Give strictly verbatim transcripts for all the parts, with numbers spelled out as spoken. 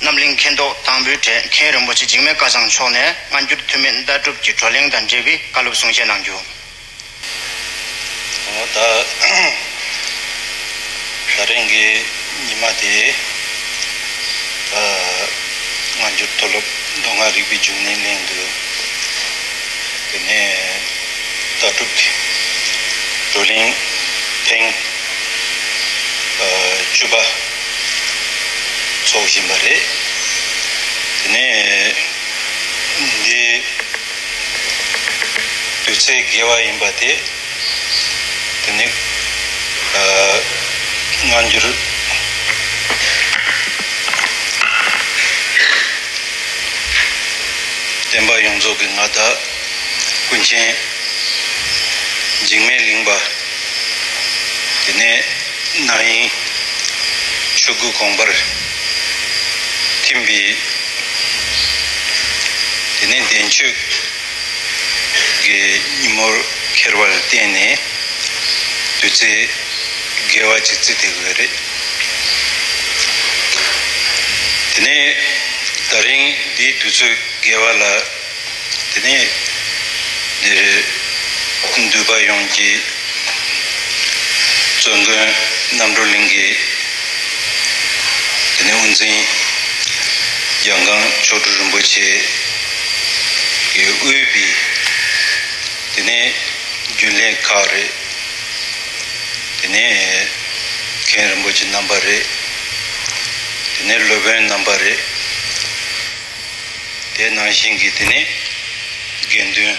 རྣམ་གླིང་མཁྱེན་རྟོགས་དང་པོའི་གྲས་མཁན་རིན་པོ་ཆེ་འཇིགས་མེད་སྐལ་བཟང་མཆོག་ནས་སྔ་འགྱུར་ཐུན་མིན་ལྟ་གྲུབ་ཀྱི་བགྲོ་གླེང་དང་འབྲེལ་བའི་བཀའ་སློབ་གསུང་བཤད་གནང་རྒྱུ། འོ་ད། ད་རིང་གི་ཉི་མ་དེ། ད་སྔ་འགྱུར་མཐོ་སློབ་མདོ་སྔགས་རིག་པའི་འབྱུང་གནས་གླིང་དུ། དེ་ནས་ལྟ་གྲུབ་ཀྱི་བགྲོ་གླེང་ཐེངས་བཅུ་པ་འཚོགས་བཞིན་པ་རེད། དེ་ནས་འདི་དུས་ཚོད་དགེ་བ་ཡིན་པ་དེ། དེ་ནས་ཨ་སྔ་འགྱུར་བསྟན་པ་ཡོངས་རྫོགས་ཀྱི་མངའ་བདག་ཀུན་མཁྱེན་འཇིགས་མེད་གླིང་པ། དེ་ནས་ན་ཧིང་ཆོས་སྐུ་དགོངས་པར་ཐིམ་པའི། དེ་ནས་བདེན་བརྗོད་ཀྱི་ཉིན་མོར་འཁེལ་བར་བརྟེན་ནས་དུས་ཚོད་དགེ་བ་ཅིག་བརྩི་བསྡད་དགོས་རེད། དེ་ནས་ད་རིང་འདིའི་དུས་ཚོད་དགེ་བ་ལ། དེ་ནས་འདིར་འདུས་པ་ཡོངས་ཀྱི་གཙོ་མགོན་རྣམ་གྲོལ་གླིང་གི་དེ་ནས་དབུ་འཛིན་འཇམ་དབྱངས་མཆོག་སྤྲུལ་རིན་པོ་ཆེ་གིས་དབུས་པའི་དེ་ནས་རྒྱུན་ལས་ཁག་རེད། དེ་ནས་མཁན་རིན་པོ་ཆེ་རྣམ་པ་རེད། དེ་ནས་སློབ་དཔོན་རྣམ་པ་རེད། དེ་ནང་བཞིན་གྱི་དེ་ནས་དགེ་འདུན་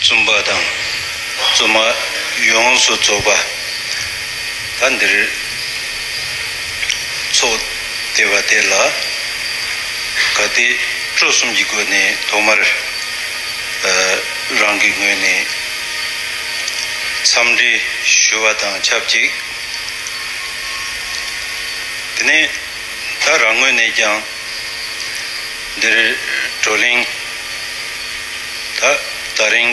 བཙུན་པ་དང་བཙུན་མ་ཡོངས་སུ་རྫོགས་པ་ད་འདིར་ཚོགས་བསྡད་པ་དེ་ལ་ག་དེ་སྤྲོ་གསུམ་གྱི་སྒོ་ནས་ཐོག་མར་ཨ་རང་གི་ངོས་ནས་འཚམས་འདྲི་ཞུ་བ་དང་ཆབས་ཅིག་དེ་ནས་ད་རང་ངོས་ནས་ཀྱང་འདིར་བགྲོ་གླེང་ད་ད་རིང་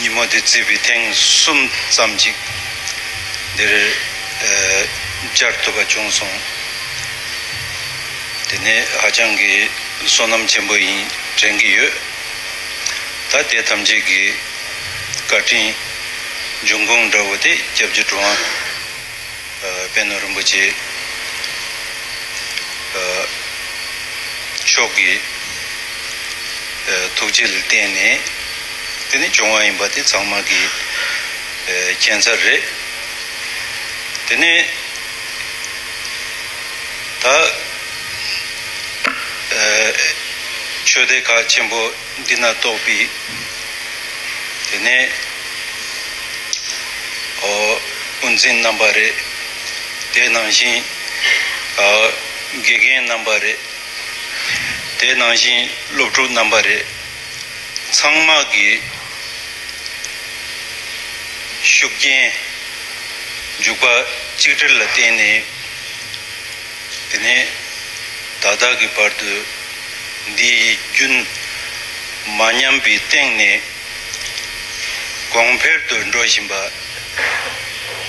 ཉིན་མོ་འདི་བརྩིས་པའི་ཐེངས་གསུམ་ཙམ་ཅིག་འདིར་ཨ་བཅར་ཐུབ་པ་བྱུང་སོང་། དེ་ནས་ཧ་ཅང་གི་བསོད་ནམས་ཆེན་པོ་ཡིན་དྲན་གྱི་ཡོད། ད་དེ་ཐམས་ཅད་ཀྱི་བཀའ་དྲིན་འབྱུང་ཁུངས་འདྲ་བོ་དེ་སྐྱབས་རྗེ་གྲུབ་དབང་པད་ནོར་རིན་པོ་ཆེ་མཆོག་གི་ཐུགས་རྗེ་ལ་བརྟེན་ནས་དེ་ནི་བྱུང་བ་ཡིན་པ་དེ་ཚང་མ་གི་མཁྱེན་གསལ་རེད། དེ་ནས་ད་ཆོས་སྡེ་ཁག་ཆེན་པོ་འདི་ན་གཏོགས་པའི་དེ་ནས་ཨོ་དབུ་འཛིན་རྣམ་པ་རེད། དེ་ནང་བཞིན་ཨ་དགེ་རྒན་རྣམ་པ་རེད། དེ་ནང་བཞིན་སློབ་ཕྲུག་རྣམ་པ་རེད། ཚང་མ་གི་ཤུགས་རྐྱེན་འཇུག་པ་གཅིག་སྒྲིལ་ལ་བརྟེན་ནས། དེ་ནས་ད་ལྟ་གི་བར་དུ་འདི་ཡི་རྒྱུན་མ་ཉམས་པའི་སྟེང་ནས་གོང་འཕེལ་དུ་འགྲོ་བཞིན་པ།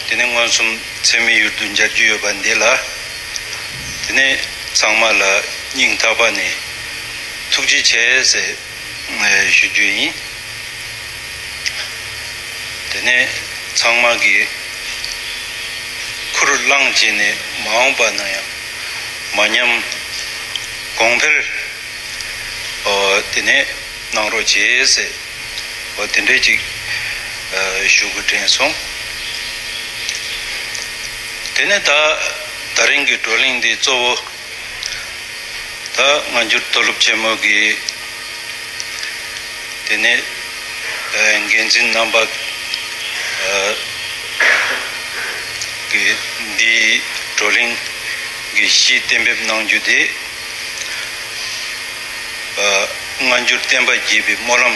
དེ་ནས་མངོན་སུམ་ཚད་མའི་ཡུལ་དུ་མཇལ་རྒྱུ་ཡོད་པ་འདི་ལ། དེ་ནས་ཚང་མ་ལ་སྙིང་ཐག་པ་ནས་ཐུགས་རྗེ་ཆེ་ཟེར་ཞུ་རྒྱུ་ཡིན། དེ་ནས་ཚང་མ་གིས་ཁུར་བླངས་བྱས་ནས་མ་འོངས་པ་ན་ཡང་མ་ཉམས་གོང་འཕེལ་ཨོ་དེ་ནས་གནང་རོགས་བྱེད་ཟེར་ཨོ་དེ་འདྲས་ཅིག་ཨ་ཞུ་དགོས་དྲན་སོང་། དེ་ནས་ད་ད་རིང་གི་བགྲོ་གླེང་འདི་གཙོ་བོ། ད་སྔ་འགྱུར་མཐོ་སློབ་ཆེན་མོ་གི་དེ་ནས་ཨ་འགན་འཛིན་རྣམ་པ་ཨ་གི་འདིའི་བགྲོ་གླེང་གི་གཞི་གཏན་འབེབས་གནང་རྒྱུ་དེ་ཨ་སྔ་འགྱུར་བསྟན་པ་རྒྱས་པའི་སྨོན་ལམ་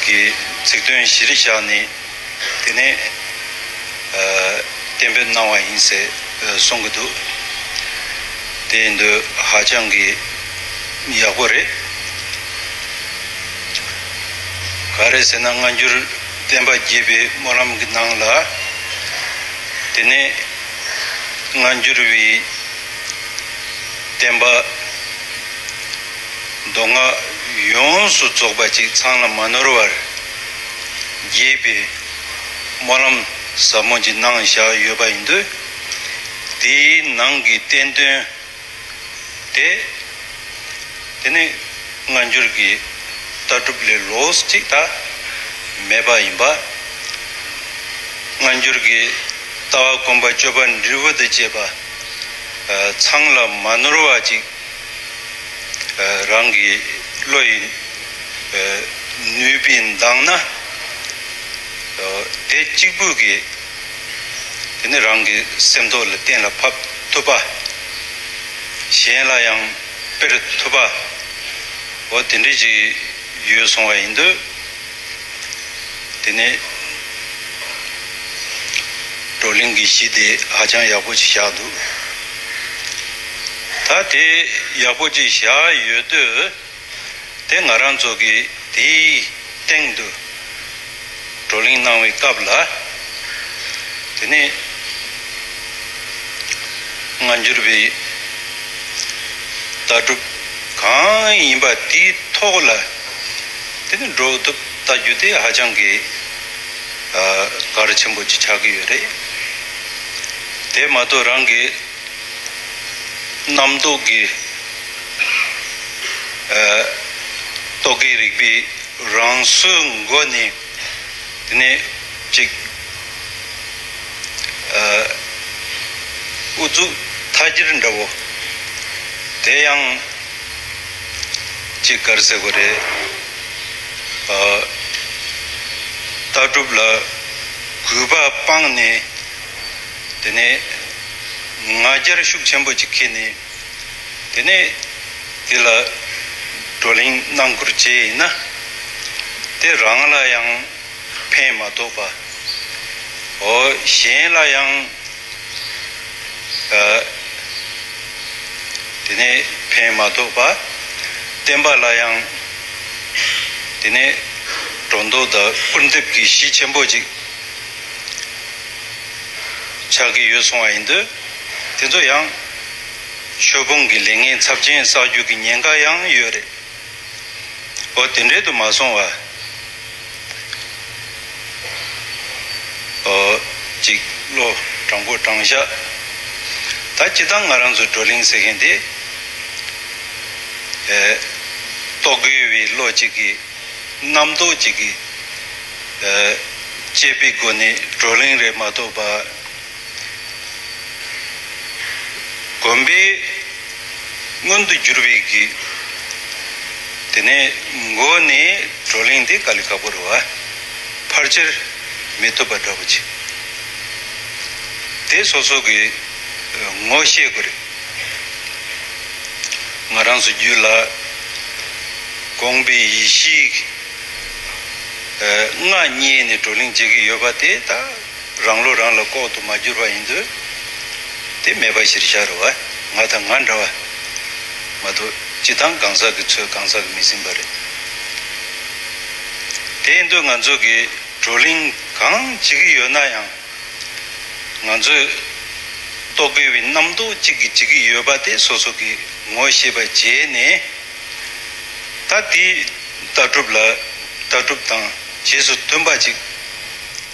གྱི་ཚིག་དོན་གཞིར་བཞག་ནས། དེ་ནས་ཨ་གཏན་འབེབས་གནང་བ་ཡིན་ཟེར་ཨ་གསུང་གི་འདུག་དེ་ཡིན་དུས་ཧ་ཅང་གི་ཡག་པོ་རེད། ག་རེ་ཟེར་ན་སྔ་འགྱུར་བསྟན་པ་རྒྱས་པའི་སྨོན་ལམ་གྱི་ནང་ལ་དེ་ནས་སྔ་འགྱུར་བའི་བསྟན་ བསྟན་པ་མདོ་སྔགས་ཡོངས་སུ་རྫོགས་པ་ཅིག་ཚང་ལ་མ་ནོར་བར་རྒྱས་པའི་སྨོན་ལམ་ཟབ་མོ་ཅིག་གནང་བཞག་ཡོད་པ་ཡིན་དུས། དེའི་ནང་གི་བསྟན་དོན་དེ། དེ་ནི་སྔ་འགྱུར་གྱི་ལྟ་གྲུབ་ལས་ལོགས་ཅིག་ད་མེད་པ་ཡིན་པ། སྔ་འགྱུར་གྱི་ལྟ་བ་གོམ་པ་སྤྱོད་པ་འབྲས་བུ་དང་བཅས་པ་ཚང་ལ་མ་ནོར་བ་ཅིག་རང་གི་བློ་ཡི་ནུས་པས་འདང་ན། དེ་གཅིག་པུས་ཀྱིས་དེ་ནི་རང་གི་སེམས་རྟོགས་ལ་གཏན་ལ་ཕབ་ཐུབ་པ། གཞན་ལ་ཡང་སྤེལ་ཐུབ་པ། འོ་དེ་འདྲ་ཅིག་ཡོད་སོང་བ་ཡིན་དུས། དེ་ནས་བགྲོ་གླེང་གི་གཞི་དེ་ཧ་ཅང་ཡག་པོ་ཅིག་བཞག་འདུག་ད་དེ་ཡག་པོ་ཅིག་བཞག་ཡོད་དུས། དེ་ང་རང་ཚོ་གིས་དེའི་སྟེང་དུ་བགྲོ་གླེང་གནང་བའི་སྐབས་ལ། དེ་ནས་སྔ་འགྱུར་བའི་ལྟ་གྲུབ་གང་ཡིན་པ་དེའི་ཐོག་ལ་དེ་ནི་འགྲོ་ཐུབ་ལྟ་རྒྱུ་དེ་ཧ་ཅང་གི་གལ་ཆེན་པོ་ཅིག་ཆགས་ཀྱི་ཡོད་རེད། དེ་མ་གཏོགས་རང་གི་རྣམ་རྟོག་གི་རྟོག་གེའི་རིག་པའི་རང་བཟོའི་སྒོ་ནས། དེ་ནས་ཅིག་ཨུ་ཚུགས་མཐའ་འཁྱེར་འདྲ་བོ། དེ་ཡང་ཅིག་ག་རེ་ཟེར་དགོས་རེད། ལྟ་གྲུབ་ལ་གུས་པ་སྤངས་ནས། དེ་ནས་ང་རྒྱལ་ཤུགས་ཆེན་པོ་ཅིག་འཁྱེར་ནས། དེ་ནས་དེ་ལ་བགྲོ་གླེང་གནང་ཁུལ་བྱས་ཡིན་ན། དེ་རང་ལ་ཡང་ཕན་མ་ཐོགས་པ། འོ་གཞན་ལ་ཡང་ཨ་དེ་ནས་ཕན་མ་ཐོགས་པ། བསྟན་པ་ལ་ཡང་དེ་ནས་སྒྲོ་འདོགས་དང་སྐུར་འདེབས་ཀྱི་གཞི་ཆེན་པོ་ཅིག་ཆགས་ཀྱི་ཡོད་སོང་བ་ཡིན་དུས། དེ་ཚོ་ཡང་ཆོས་ཕུང་གི་ལས་ངན་ཚབས་ཆེན་བསགས་རྒྱུ་གི་ཉེན་ཁ་ཡང་ཡོད་རེད། འོ་དེ་འདྲའི་དུ་མ་སོང་བ། འོ་ཅིག་བློ་དྲང་པོ་དྲང་བཞག་ད་སྤྱིར་བཏང་ང་རང་ཚོའི་བགྲོ་གླེང་ཟེར་མཁན་དེ། ཨེ་རྟོག་གེ་བའི་བློ་གཅིག་གིས། རྣམ་རྟོག་ཅིག་གིས་ཨ་དཔྱད་པའི་སྒོ་ནས་བགྲོ་གླེང་རེད་མ་གཏོགས་པ། གོམས་པའི་མངོན་དུ་གྱུར་པའི་གི། དེ་ནས་མགོ་ནས་བགྲོ་གླེང་དེ་དཀའ་ལས་ཁག་པོ་རེད་བ། ཕལ་ཆེར་མི་ཐུབ་པ་འདྲ་པོ་ཅིག་དེ་སོ་སོ་གི་ངོ་ཤེས་དགོས་རེད། ང་རང་ཚོ་རྒྱུད་ལ་དགོངས་པའི་ཡེ་ཤེས་ཨ་མངའ་བརྙེས་ནས་བགྲོ་གླེང་བྱེད་ཀྱི་ཡོད་པ་དེ་ད་རང་བློ་རང་ལ་ལྐོག་ཏུ་མ་གྱུར་པ་ཡིན་དུས། དེ་མེད་པ་ཞིག་ཤར་བ། ང་དང་ང་འདྲ་བ་མ་གཏོགས་སྤྱིར་བཏང་གང་ཟག་གི་ཚོད་གང་ཟག་གིས་མི་ཟིན་པ་རེད། དེ་ཡིན་དུས་ང་ཚོ་གིས་བགྲོ་གླེང་གང་བྱེད་ཀྱི་ཡོད་ན་ཡང་། ང་ཚོས་རྟོག་གེ་བའི་རྣམ་རྟོག་གཅིག་གིས་བྱེད་ཀྱི་ཡོད་པ་དེ་སོ་སོ་གིས་ངོ་ཤེས་པ་བྱས་ནས། ད་དེའི་ལྟ་གྲུབ་ལ་ལྟ་གྲུབ་དང་རྗེས་སུ་མཐུན་པ་ཅིག་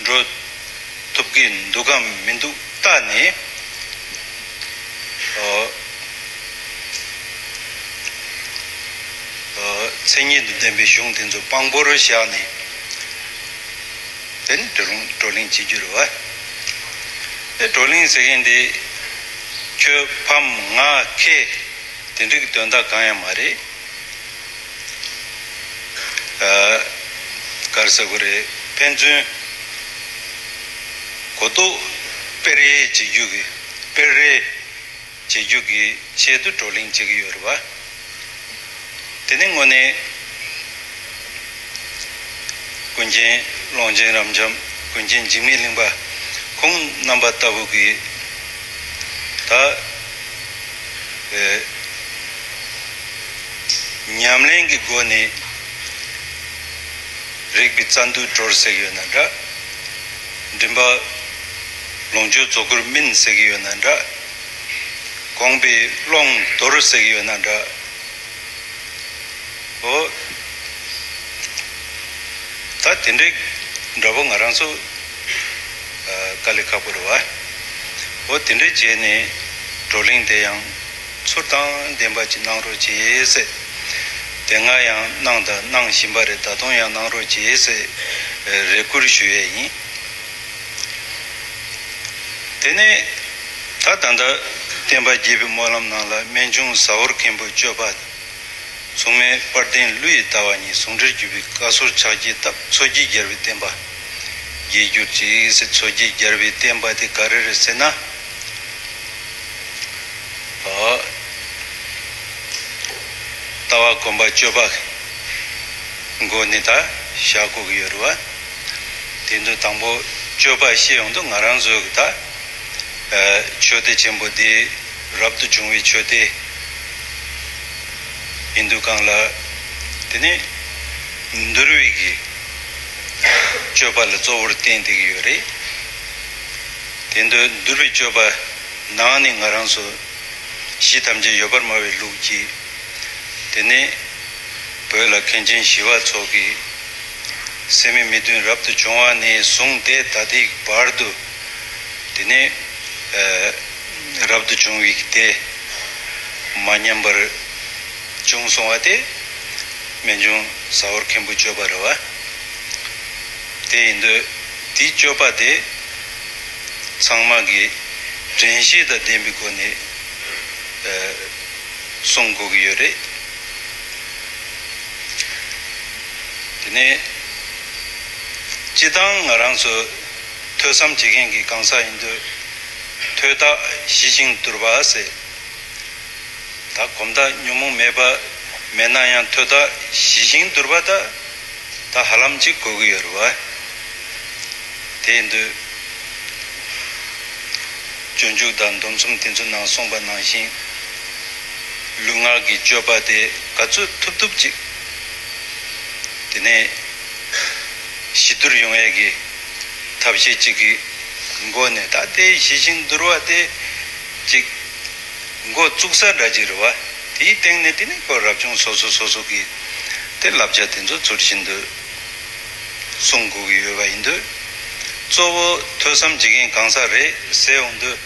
འགྲོ་ཐུབ་ཀྱི་འདུག་གམ་མི་འདུག་བལྟས་ནས། ཨོ་ཨོ་མཚན་ཉིད་དང་ལྡན་པའི་གཞུང་དེ་ཚོ་དཔང་པོར་བཞག་ནས། དེ་ནི་བགྲོ་གླེང་བགྲོ་གླེང་བྱེད་རྒྱུ་རེད་བ། དེ་བགྲོ་གླེང་ཟེར་མཁན་དེ་ཁྱོད་ཕམ་ང་ཁེ་དེ་འདྲ་གི་དོན་དག་གང་ཡང་མ་རེད། ཨ་ག་རེ་ཟེར་དགོས་རེད། ཕན་ཚུན་གོ་རྟོགས་སྤེལ་རེས་བྱེད་རྒྱུ་གི་སྤེལ་རེས་བྱེད་རྒྱུ་གི་ཆེད་དུ་བགྲོ་གླེང་བྱེད་ཀྱི་ཡོད་རེད་བ། དེ་ནི་དངོས་གནས་ཀུན་མཁྱེན་ཀློང་ཆེན་རབ་འབྱམས་ཀུན་མཁྱེན་འཇིགས་མེད་གླིང་པ་ཁོང་རྣམ་པ་ལྟ་བུ་གིས་ད་ཨེ་ཉམས་ལེན་གྱི་སྒོ་ནས་རིག་པའི་རྩལ་འདོན་གྲོལ་ཟེར་གྱི་ཡོད་ན་འདྲ། མགྲིན་པ་ལོངས་སྤྱོད་རྫོགས་སྐུར་སྨིན་ཟེར་གྱི་ཡོད་ན་འདྲ། དགོངས་པའི་ཀློང་རྡོལ་ཟེར་གྱི་ཡོད་ན་འདྲ། འོ། ད་དེ་འདྲའི་འདྲ་པོ་ང་རང་ཚོ་ཨ་དཀའ་ལས་ཁག་པོ་རེད་བ། འོ་དེ་འདྲའི་བྱས་ནས་བགྲོ་གླེང་དེ་ཡང་ཚུལ་དང་ལྡན་པ་ཅིག་གནང་རོགས་བྱེད་ཟེར། དེ་སྔ་ཡང་གནང་དང་གནང་བཞིན་པ་རེད། ད་དུང་ཡང་གནང་རོགས་བྱེད་ཟེར་རེ་སྐུལ་ཞུ་ཡས་ཡིན། དེ་ནས་ད་ད་ལྟ་བསྟན་པ་རྒྱས་པའི་སྨོན་ལམ་ནང་ལ་རྨད་བྱུང་ཟ་ཧོར་མཁན་པོའི་སྤྱོད་པ། མཚུངས་མེད་དཔལ་ལྡན་ཀླུ་ཡི་ལྟ་བ་གཉིས། ཟུང་འབྲེལ་གྱུར་པའི་བཀའ་སྲོལ་ཕྱག་རྒྱའི་སྟབས། མཚོ་སྐྱེས་རྒྱལ་བའི་བསྟན་པ་རྒྱས་གྱུར་ཅིག་ཟེར། མཚོ་སྐྱེས་རྒྱལ་བའི་བསྟན་པ་དེ་ག་རེ་རེད་ཟེར་ན། ཨ། ལྟ་བ་གོམས་པ་སྤྱོད་པ་མགོ་ནས་ད་བཞག་དགོས་ཀྱི་ཡོད་རེད་བ། དེ་ཚོ་དང་པོ་སྤྱོད་པ་བཤད་ཡོང་དུས་ང་རང་ཚོའི་ད་ཨ་ཆོས་སྡེ་ཆེན་པོ་འདི་རབ་ཏུ་བྱུང་བའི་ཆོས་སྡེ་ཡིན་དུས་གང་ལ། དེ་ནས་འདུལ་བའི་གི་སྤྱོད་པ་ལ་གཙོ་བོར་བསྟན་བསྡད་ཀྱི་ཡོད་རེད། དེ་འདུལ་འདུལ་བའི་སྤྱོད་པ་ནང་ནས་ང་རང་ཚོ་གཞི་ཐམས་ཅད་ཡོད་པར་སྨྲ་བའི་ལུགས་ཀྱིས། དེ་ནས་བོད་ལ་མཁན་ཆེན་ཞི་བ་འཚོ་གིས་སད་མི་མི་བདུན་རབ་ཏུ་བྱུང་བ་ནས་བཟུང་སྟེ་ད་ལྟའི་བར་དུ། དེ་ནས་ཨ་རབ་ཏུ་བྱུང་བའི་སྡེ་མ་ཉམས་པར་བྱུང་སོང་བ་དེ་རྨད་བྱུང་ཟ་ཧོར་མཁན་པོའི་སྤྱོད་པ་རེད་བ། དེ་ཡིན་དུས་དེའི་སྤྱོད་པ་དེ་ཚང་མ་གིས་དྲན་ཤེས་དང་ལྡན་པའི་སྒོ་ནས་ཨ་སྲུང་དགོས་ཀྱི་ཡོད་རེད། དེ་ནས་སྤྱིར་བཏང་ང་རང་ཚོ་ཐོས་བསམ་བྱེད་མཁན་གྱི་གང་ཟག་ཡིན་དུས། ཐོས་དག་ཞི་ཞིང་དུལ་བ་ཟེར། ད་གོམས་དག་ཉོན་མོངས་མེད་པ་མེད་ན་ཡང་ཐོས་དག་ཞི་ཞིང་དུལ་བ་ད་ད་ཧ་ལམ་ཅིག་དགོས་ཀྱི་ཡོད་རེད་བ། དེ་ཡིན་དུས་སྤྱོད་འཇུག་དང་སྡོམ་གསུམ་དེ་ཚོ་ནང་གསུངས་པ་ནང་བཞིན་ལུས་ངག་གི་སྤྱོད་པ་དེ་ག་ཚོད་ཐུབ་ཐུབ་ཅིག་དེ་ནས་ཞི་དུལ་ཡོང་ཡས་ཀྱི་ཐབས་ཤེས་ཅིག་གི་སྒོ་ནས། ད་དེ་ཞི་ཞིང་དུལ་བ་དེ་ཅིག་འགོ་བཙུགས་ས་འདྲ་ཅིག་རེད་བ། དེའི་སྟེང་ནས་དེ་ནས་ཁོ་རབ་བྱུང་སོ་སོ་སོ་སོ་གི་དེ་བསླབ་བྱ་དེ་ཚོ་ཚུལ་བཞིན་དུ་སྲུང་དགོས་ཀྱི་ཡོད་པ་ཡིན་དུས། གཙོ་བོ་ཐོས་བསམ་བྱེད་མཁན་གང་ཟག་རེད་ཟེར་ཡོང་དུས།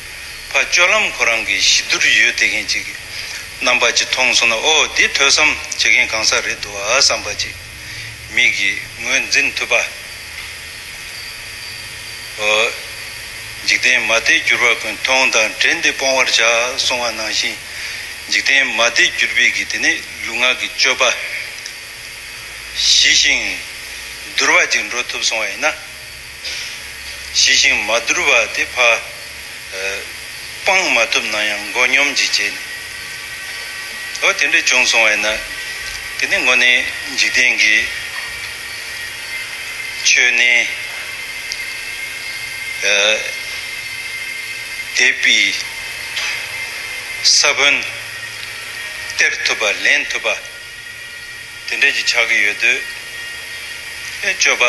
ཕར་སྤྱོད་ལམ་ཁོ་རང་གི་ཞི་དུལ་ཡོད་བསྡད་མཁན་ཅིག་གི་རྣམ་པ་ཅིག་མཐོང་སོང་ན། ཨོ་འདི་ཐོས་བསམ་བྱེད་མཁན་གང་ཟག་རེད་འདུག་ཨ་བསམ་པ་ཅིག་མིག་གིས་ངོས་འཛིན་ཐུབ་པ། འཇིག་རྟེན་མ་དད་གྱུར་པ་ཀུན། མཐོང་དང་དྲན་ཏེ་སྤོང་བར་བྱ། གསུངས་པ་ནང་བཞིན། འཇིག་རྟེན་མ་དད་གྱུར་པའི་གི་དེ་ནས་ལུས་ངག་གི་སྤྱོད་པ་ཞི་ཞིང་དུལ་བ་ཅིག་འགྲོ་ཐུབ་སོང་བ་ཡིན་ན། ཞི་ཞིང་མ་དུལ་བ་དེ་ཕར་སྤང་མ་ཐུབ་ན་ཡང་མགོ་སྙོམས་ཅིག་བྱས་ནས། འོ་དེ་འདྲ་བྱུང་སོང་བ་ཡིན་ན། དེ་ནི་དངོས་གནས་འཇིག་རྟེན་གྱི་ཆོས་ནི་ཨ་དད་པའི་ས་བོན་སྟེར་ཐུབ་པ། ལེན་ཐུབ་པ་དེ་འདྲ་ཅིག་ཆགས་ཀྱི་ཡོད་དུས། ཨེ་སྤྱོད་པ་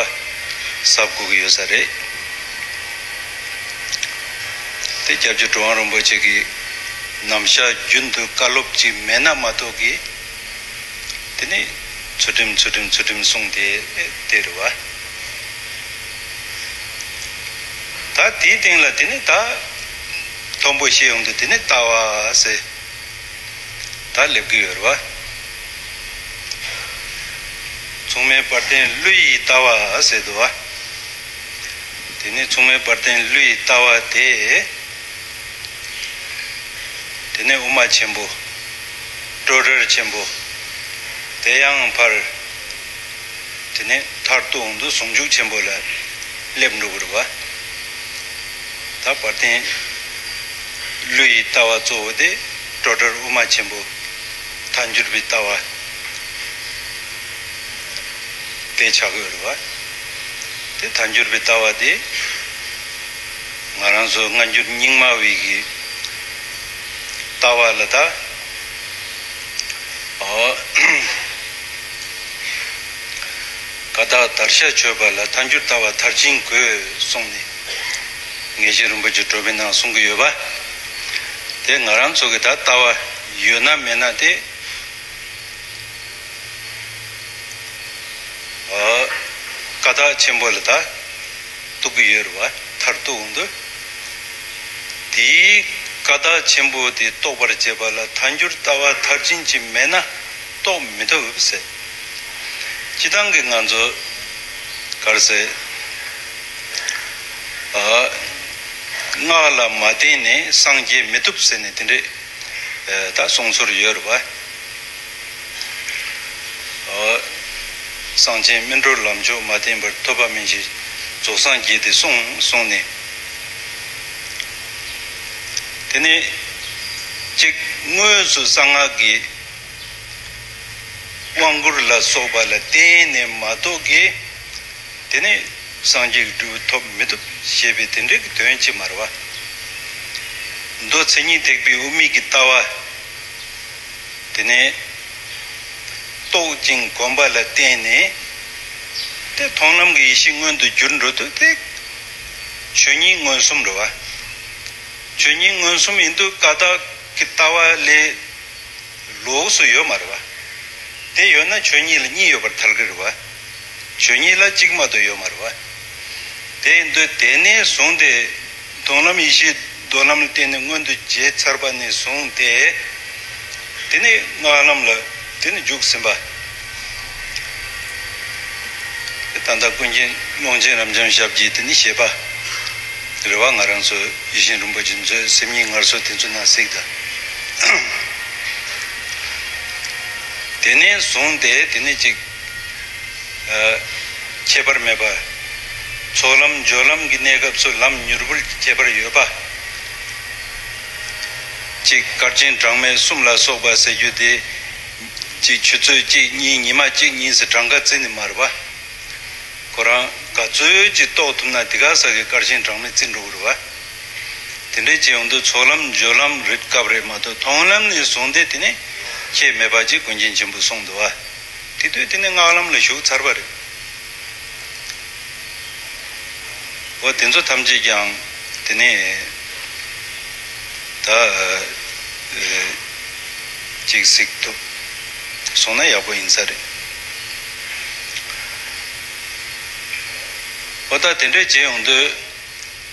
གཟབ་དགོས་ཀྱི་ཡོད་ས་རེད། དེ་སྐྱབས་རྗེ་གྲུབ་དབང་རིན་པོ་ཆེ་གིས་ནམ་ཞག་རྒྱུན་དུ་བཀའ་སློབ་ཅིག་མེད་ན་མ་གཏོགས་ཀྱི། དེ་ནི་ཚུལ་ཁྲིམས་ཚུལ་ཁྲིམས་གསུངས་ཏེ་དེ་རེད་བ། ད་དེའི་སྟེང་ལ་དེ་ནི་ད་མཐོན་པོ་བཤད་ཡོང་དུས་དེ་ནི་ལྟ་བ་ཟེར་ད་སླེབས་ཀྱི་ཡོད་རེད་བ། མཚུངས་མེད་དཔལ་ལྡན་ཀླུ་ཡི་ལྟ་བ་ཟེར་འདུག་བ། དེ་ནི་མཚུངས་མེད་དཔལ་ལྡན་ཀླུ་ཡི་ལྟ་བ་དེ། དེ་ནས་དབུ་མ་ཆེན་པོ། སྤྲོས་བྲལ་ཆེན་པོ། དེ་ཡང་ཕར། དེ་ནས་མཐར་ཐུག་འོང་དུས་ཟུང་འཇུག་ཆེན་པོ་ལ་སླེབས་འགྲོ་གི་རེད་བ། ད་དཔལ་ལྡན་ཀླུ་ཡི་ལྟ་བ་གཙོ་བོ་དེ་སྤྲོས་བྲལ་དབུ་མ་ཆེན་པོ་ཐལ་འགྱུར་བའི་ལྟ་བ་དེ་ཆགས་ཀྱི་ཡོད་རེད་བ། དེ་ཐལ་འགྱུར་བའི་ལྟ་བ་དེ་ང་རང་ཚོ་སྔ་འགྱུར་རྙིང་མ་བའི་གི་ལྟ་བ་ལ་ད། ཨོ། ཀ་དག་བདར་ཤ་གཅོད་པ་ལ། ཐལ་འགྱུར་ལྟ་བ་མཐར་ཕྱིན་དགོས་གསུངས་ནས། དངོས་གཞི་རིན་པོ་ཆེ་སྒྲུབ་པའི་ནང་གསུང་གི་ཡོད་པ། དེ་ང་རང་ཚོ་གི་ད་ལྟ་བ་ཡོད་ན་མེད་ན་དེ། ཨ། ཀ་དག་ཆེན་པོ་ལ་ད་གཏུག་གི་ཡོད་རེད་བ། མཐར་གཏུགས་འོང་དུས། དེའི་ཀ་དག་ཆེན་པོ་དེ་རྟོགས་པར་བྱེད་པ་ལ་ཐལ་འགྱུར་ལྟ་བ་མཐར་ཕྱིན་གྱིས་མེད་ན་རྟོགས་མི་ཐུབ་ཟེར། སྤྱིར་བཏང་གི་ང་ཚོ་ག་རེ་ཟེར། ཨ། སྔགས་ལ་མ་བརྟེན་ནས་སངས་རྒྱས་མི་ཐུབ་ཟེར་ནས་དེ་འདྲས། ཨ། ད་གསུང་སྲོལ་ཡོད་རེད་བ། ཨ། གསང་ཆེན་སྨིན་གྲོལ་ལམ་མཆོག་མ་བསྟེན་པར་ཐོབ་པ་མིན་ཞེས་རྫོགས་སངས་རྒྱས་ཏེ་གསུངས་གསུངས་ནས། དེ་ནས་གཅིག་དངོས་སུ་གསང་སྔགས་ཀྱི་དབང་བསྐུར་ལ་སོགས་པ་ལ་བརྟེན་ནས་མ་གཏོགས་ཀྱི། དེ་ནས་སངས་རྒྱས་ཀྱི་སྒྲུབ་ཐོབ་མི་ཐུབ་ཞེས་པའི་དེ་འདྲའི་གི་དོན་ཅིག་མ་རེད་བ། མདོ་མཚན་ཉིད་ཐེག་པའི་དབུ་མའི་གི་ལྟ་བ། དེ་ནས་རྟོགས་ཅིང་གོམས་པ་ལ་བརྟེན་ནས། དེ་མཐོང་ལམ་གྱི་ཡེ་ཤེས་མངོན་དུ་གྱུར་འགྲོ་དུས་དེ་ཆོས་ཉིད་མངོན་སུམ་རེད་བ། ཆོས་ཉིད་མངོན་སུམ་ཡིན་དུས་ཀ་དག་གི་ལྟ་བ་ལས་ལོགས་སུ་ཡོད་མ་རེད་བ། དེ་ཡོད་ན་ཆོས་ཉིད་ལ་གཉིས་ཡོད་པར་ཐལ་གྱི་རེད་བ། ཆོས་ཉིད་ལ་གཅིག་མ་གཏོགས་ཡོད་མ་རེད་བ། དེ་ཡིན་དུས་དེ་ནས་བཟུང་སྟེ་མཐོང་ལམ་ཡེ་ཤེས་མདོ་ལམ་ལ་བརྟེན་ནས་མངོན་དུ་བྱས་ཚར་བ་ནས་བཟུང་སྟེ། དེ་ནས་སྔགས་ལམ་ལ་དེ་ནས་འཇུག་ཟིན་པ། ད་ལྟ་ཀུན་མཁྱེན་ཀློང་ཆེན་རབ་འབྱམས་ཞབས་ཀྱིས་དེ་ནས་བཤད་པ་རེད་བ། ང་རང་ཚོ་ཡིད་བཞིན་རིན་པོ་ཆེ་མཛོད་སེམས་ཉིད་ངལ་གསོ་དེ་ཚོ་ནང་གཟིགས་དང་། དེ་ནས་བཟུང་སྟེ་དེ་ནས་ཅིག་ཨ། ཁྱད་པར་མེད་པ། ཚོགས་ལམ་སྦྱོར་ལམ་གྱི་གནས་སྐབས་སུ་ལམ་མྱུར་བུལ་གྱི་ཁྱད་པར་ཡོད་པ། ཅིག་སྐར་ཆེན་གྲངས་མེད་གསུམ་ལ་སོགས་པ་ཟེར་རྒྱུ་དེ། ཅིག་ཆུ་ཚོད་གཅིག་གཉིས་ཉི་མ་གཅིག་གཉིས་སུ་གྲངས་ཀ་བརྩི་ནི་མ་རེད་པ། ཁོ་རང་ག་ཚོད་ཅིག་རྟོགས་ཐུབ་ན་དེ་ག་ས་གི་སྐར་ཆེན་གྲངས་མེད་བརྩི་འགྲོ་གི་རེད་པ། དེ་འདྲས་བྱས་ཡོང་དུས་ཚོགས་ལམ་སྦྱོར་ལམ་རེད་སྐབས་རེད་མ་གཏོགས་མཐོང་ལམ་ནས་བཟུང་སྟེ་དེ་ནས་ཁྱད་མེད་པ་ཅིག་ཀུན་མཁྱེན་ཆེན་པོས་གསུངས་འདུག་པ། དེ་དུས་དེ་ནས་སྔགས་ལམ་ལ་ཞུགས་ཚར་བ་རེད། འོ་དེ་ཚོ་ཐམས་ཅད་ཀྱང་དེ་ནས་ད་ཨ་ཅིག་གཟིགས་ཐུབ་སོང་ན་ཡག་པོ་ཡིན་ས་རེད། འོ་ད་དེ་འདྲས་བྱས་ཡོང་དུས།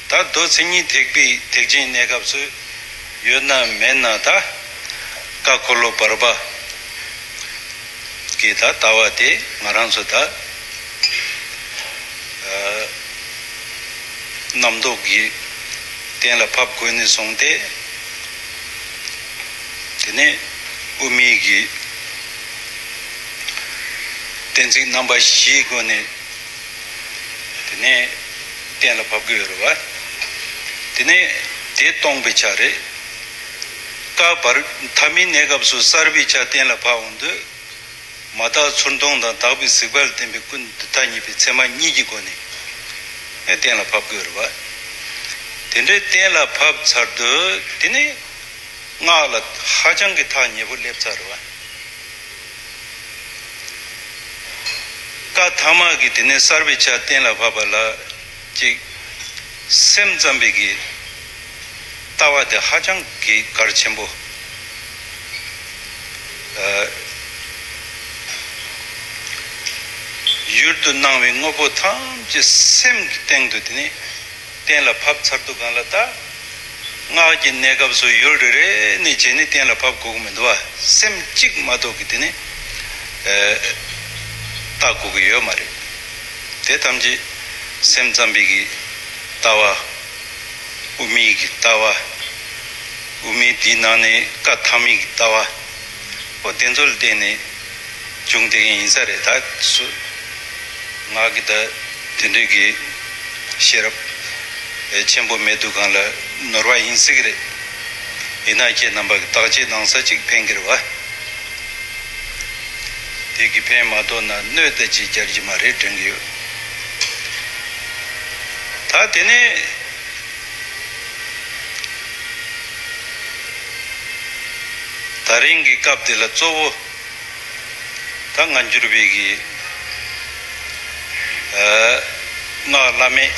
ད་མདོ་མཚན་ཉིད་ཐེག་པའི་ཐེག་ཆེན་གནས་སྐབས་སུ་ཡོད་ན་མེད་ན་ད་ཀ་འཁོར་ལོ་བར་པ་གི་ད་ལྟ་བ་དེ་ང་རང་ཚོ་ད་ཨ་རྣམ་རྟོག་གི་གཏན་ལ་ཕབ་དགོས་ནས་བཟུང་སྟེ། དེ་ནས་དབུ་མའི་གི་གཏན་ཚིགས་རྣམ་པ་བཞིའི་སྒོ་ནས། དེ་ནས་གཏན་ལ་ཕབ་ཀྱི་ཡོད་རེད་བ། དེ་ནས་དེ་སྟོང་པའི་ཆ་རེད། ཀ་བར་ཐ་མའི་གནས་སྐབས་སུ་གསར་པའི་ཆ་གཏན་ལ་ཕབ་འོང་དུས། མ་དག་ཚུར་མཐོང་དང་དག་པའི་གཟིགས་པ་ལ་བརྟེན་པའི་ཀུན་ཏུ་ཐ་སྙད་པའི་ཚད་མ་གཉིས་ཀྱི་སྒོ་ནས་གཏན་ལ་ཕབ་ཀྱི་ཡོད་རེད་བ། དེ་འདྲའི་གཏན་ལ་ཕབ་ཚར་དུས་དེ་ནས་སྔགས་ལ་ཧ་ཅང་གི་ཐག་ཉེ་པོ་སླེབས་ཚར་རེད་བ། ཀ་ཐ་མ་གི་དེ་ནས་གསར་པའི་ཆ་གཏན་ལ་ཕབ་པ་ལ་ཅིག་སེམས་ཙམ་པའི་གི་ལྟ་བ་དེ་ཧ་ཅང་གི་གལ་ཆེན་པོ། ཨ། ཡུལ་དུ་སྣང་བའི་དངོས་པོ་ཐམས་ཅད་སེམས་ཀྱི་སྟེང་དུ་དེ་ནས། གཏན་ལ་ཕབ་ཚར་དུས་སྒང་ལ་ད། སྔགས་ཀྱི་གནས་སྐབས་སུ་ཡུལ་རེ་རེ་ནས་བྱས་ནས་གཏན་ལ་ཕབ་དགོས་ཀྱི་མི་འདུག་བ། སེམས་གཅིག་མ་གཏོགས་ཀྱི་དེ་ནི། ཨ། བལྟ་དགོས་ཀྱི་ཡོད་མ་རེད། དེ་ཐམས་ཅད་སེམས་ཙམ་པའི་གི་ལྟ་བ། དབུ་མའི་གི་ལྟ་བ། དབུ་མའི་དེའི་ནང་ནས་ཀ་ཐ་མའི་གི་ལྟ་བ། འོ་དེ་ཚོ་ལ་བརྟེན་ནས། བྱུང་བསྡད་མཁན་ཡིན་ས་རེད། ད་སུ་ང་གི་ད་དེ་འདྲའི་གི་ཤེས་རབ་ཆེན་པོ་མེད་དུས་སྒང་ལ་ནོར་བ་ཡིན་སྲིད་ཀྱི་རེད། ཡིན་ན་ཁྱེད་རྣམ་པ་གི་བརྟག་དཔྱད་གནང་ས་ཅིག་ཕན་གྱི་རེད་བ། དེ་གི་ཕན་མ་ཐོགས་ན་གནོད་ད་ཅིག་རྒྱག་གི་མ་རེད་དྲན་གྱི་ཡོད། ད་དེ་ནས་ད་རིང་གི་སྐབས་དེ་ལ་གཙོ་བོ། ད་སྔ་འགྱུར་བའི་གི་ཨ་སྔགས་བླ་མེད་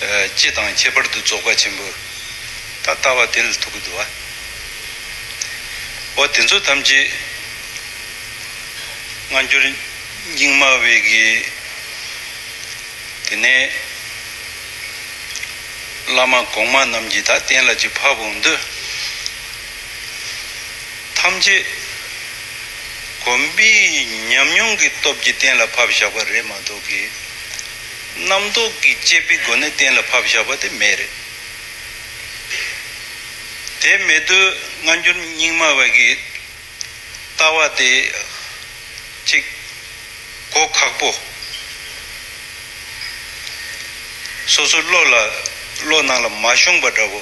ཨ་སྤྱི་དང་ཁྱད་པར་དུ་རྫོགས་པ་ཆེན་པོ་ ད་ལྟ་བ་དེ་ལ་ཐུག་གི་འདུག་བ། འོ་དེ་ཚོ་ཐམས་ཅད་སྔ་འགྱུར་རྙིང་མ་བའི་གི་དེ་ནས་བླ་མ་གོང་མ་རྣམས་ཀྱིས་ད་གཏན་ལ་ཅིག་ཕབ་འོང་དུས། ཐམས་ཅད་གོམས་པའི་ཉམས་མྱོང་གི་སྟོབས་ཀྱིས་གཏན་ལ་ཕབ་བཞག་པ་རེད་མ་གཏོགས་ཀྱི། རྣམ་རྟོག་གིས་དཔྱད་པའི་སྒོ་ནས་གཏན་ལ་ཕབ་བཞག་པ་དེ་མེད་རེད། དེ་མེད་དུས་སྔ་འགྱུར་རྙིང་མ་བ་གི་ལྟ་བ་དེ་གཅིག་གོ་ཁག་པོ། སོ་སོ་བློ་ལ་བློ་ནང་ལ་མ་ཤོང་པ་འདྲ་བོ།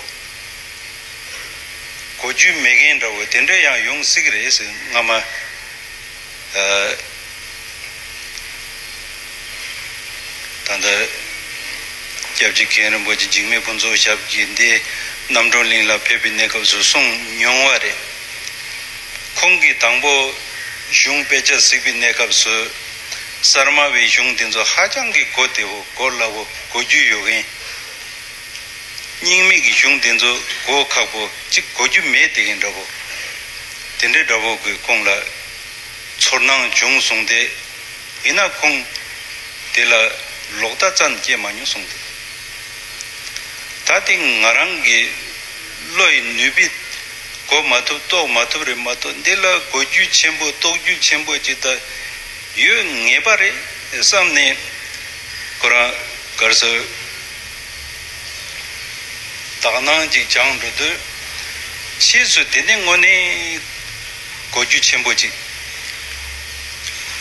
གོ་རྒྱུ་མེད་མཁན་འདྲ་བོ་དེ་འདྲ་ཡང་ཡོང་སྲིད་ཀྱི་རེད་ཟེར། སྔ་མ་ཨ་ད་ལྟ་སྐྱབས་རྗེ་མཁན་རིན་པོ་ཆེ་འཇིགས་མེད་ཕུན་ཚོགས་ཞབས་ཀྱིས་འདི་རྣམ་གྲོལ་གླིང་ལ་ཕེབས་པའི་གནས་སྐབས་སུ་གསུངས་མྱོང་བ་རེད། ཁོང་གིས་དང་པོ་གཞུང་དཔེ་ཆ་གཟིགས་པའི་གནས་སྐབས་སུ་གསར་མ་བའི་གཞུང་དེ་ཚོ་ཧ་ཅང་གི་གོ་བདེ་བོ་གོ་སླ་བོ་གོ་རྒྱུ་ཡོད་མཁན། རྙིང་མའི་གི་གཞུང་དེ་ཚོ་གོ་ཁག་པོ་གཅིག་གོ་རྒྱུ་མེད་དེ་གི་འདྲ་བོ། དེ་འདྲའི་འདྲ་བོ་གི་ཁོང་ལ་ཚོར་སྣང་བྱུང་སོང་སྟེ། ཡིན་ན་ཁོང་དེ་ལ་ལོག་ལྟ་རྩ་ནས་སྐྱེས་མ་མྱོང་གསུངས་ཏེ། ད་དེ་ང་རང་གི་བློ་ཡི་ནུས་པས་གོ་མ་ཐུབ་རྟོགས་མ་ཐུབ་རེད་མ་གཏོགས། འདི་ལ་གོ་རྒྱུ་ཆེན་པོ་རྟོགས་རྒྱུ་ཆེན་པོ་ཅིག་ད་ཡོད་ངེས་པ་རེད་བསམ་ནས། ཁོ་རང་གར་སོ་དག་སྣང་ཅིག་སྦྱངས་འགྲོ་དུས། ཕྱིས་སུ་དེ་ནི་དངོས་གནས་གོ་རྒྱུ་ཆེན་པོ་ཅིག་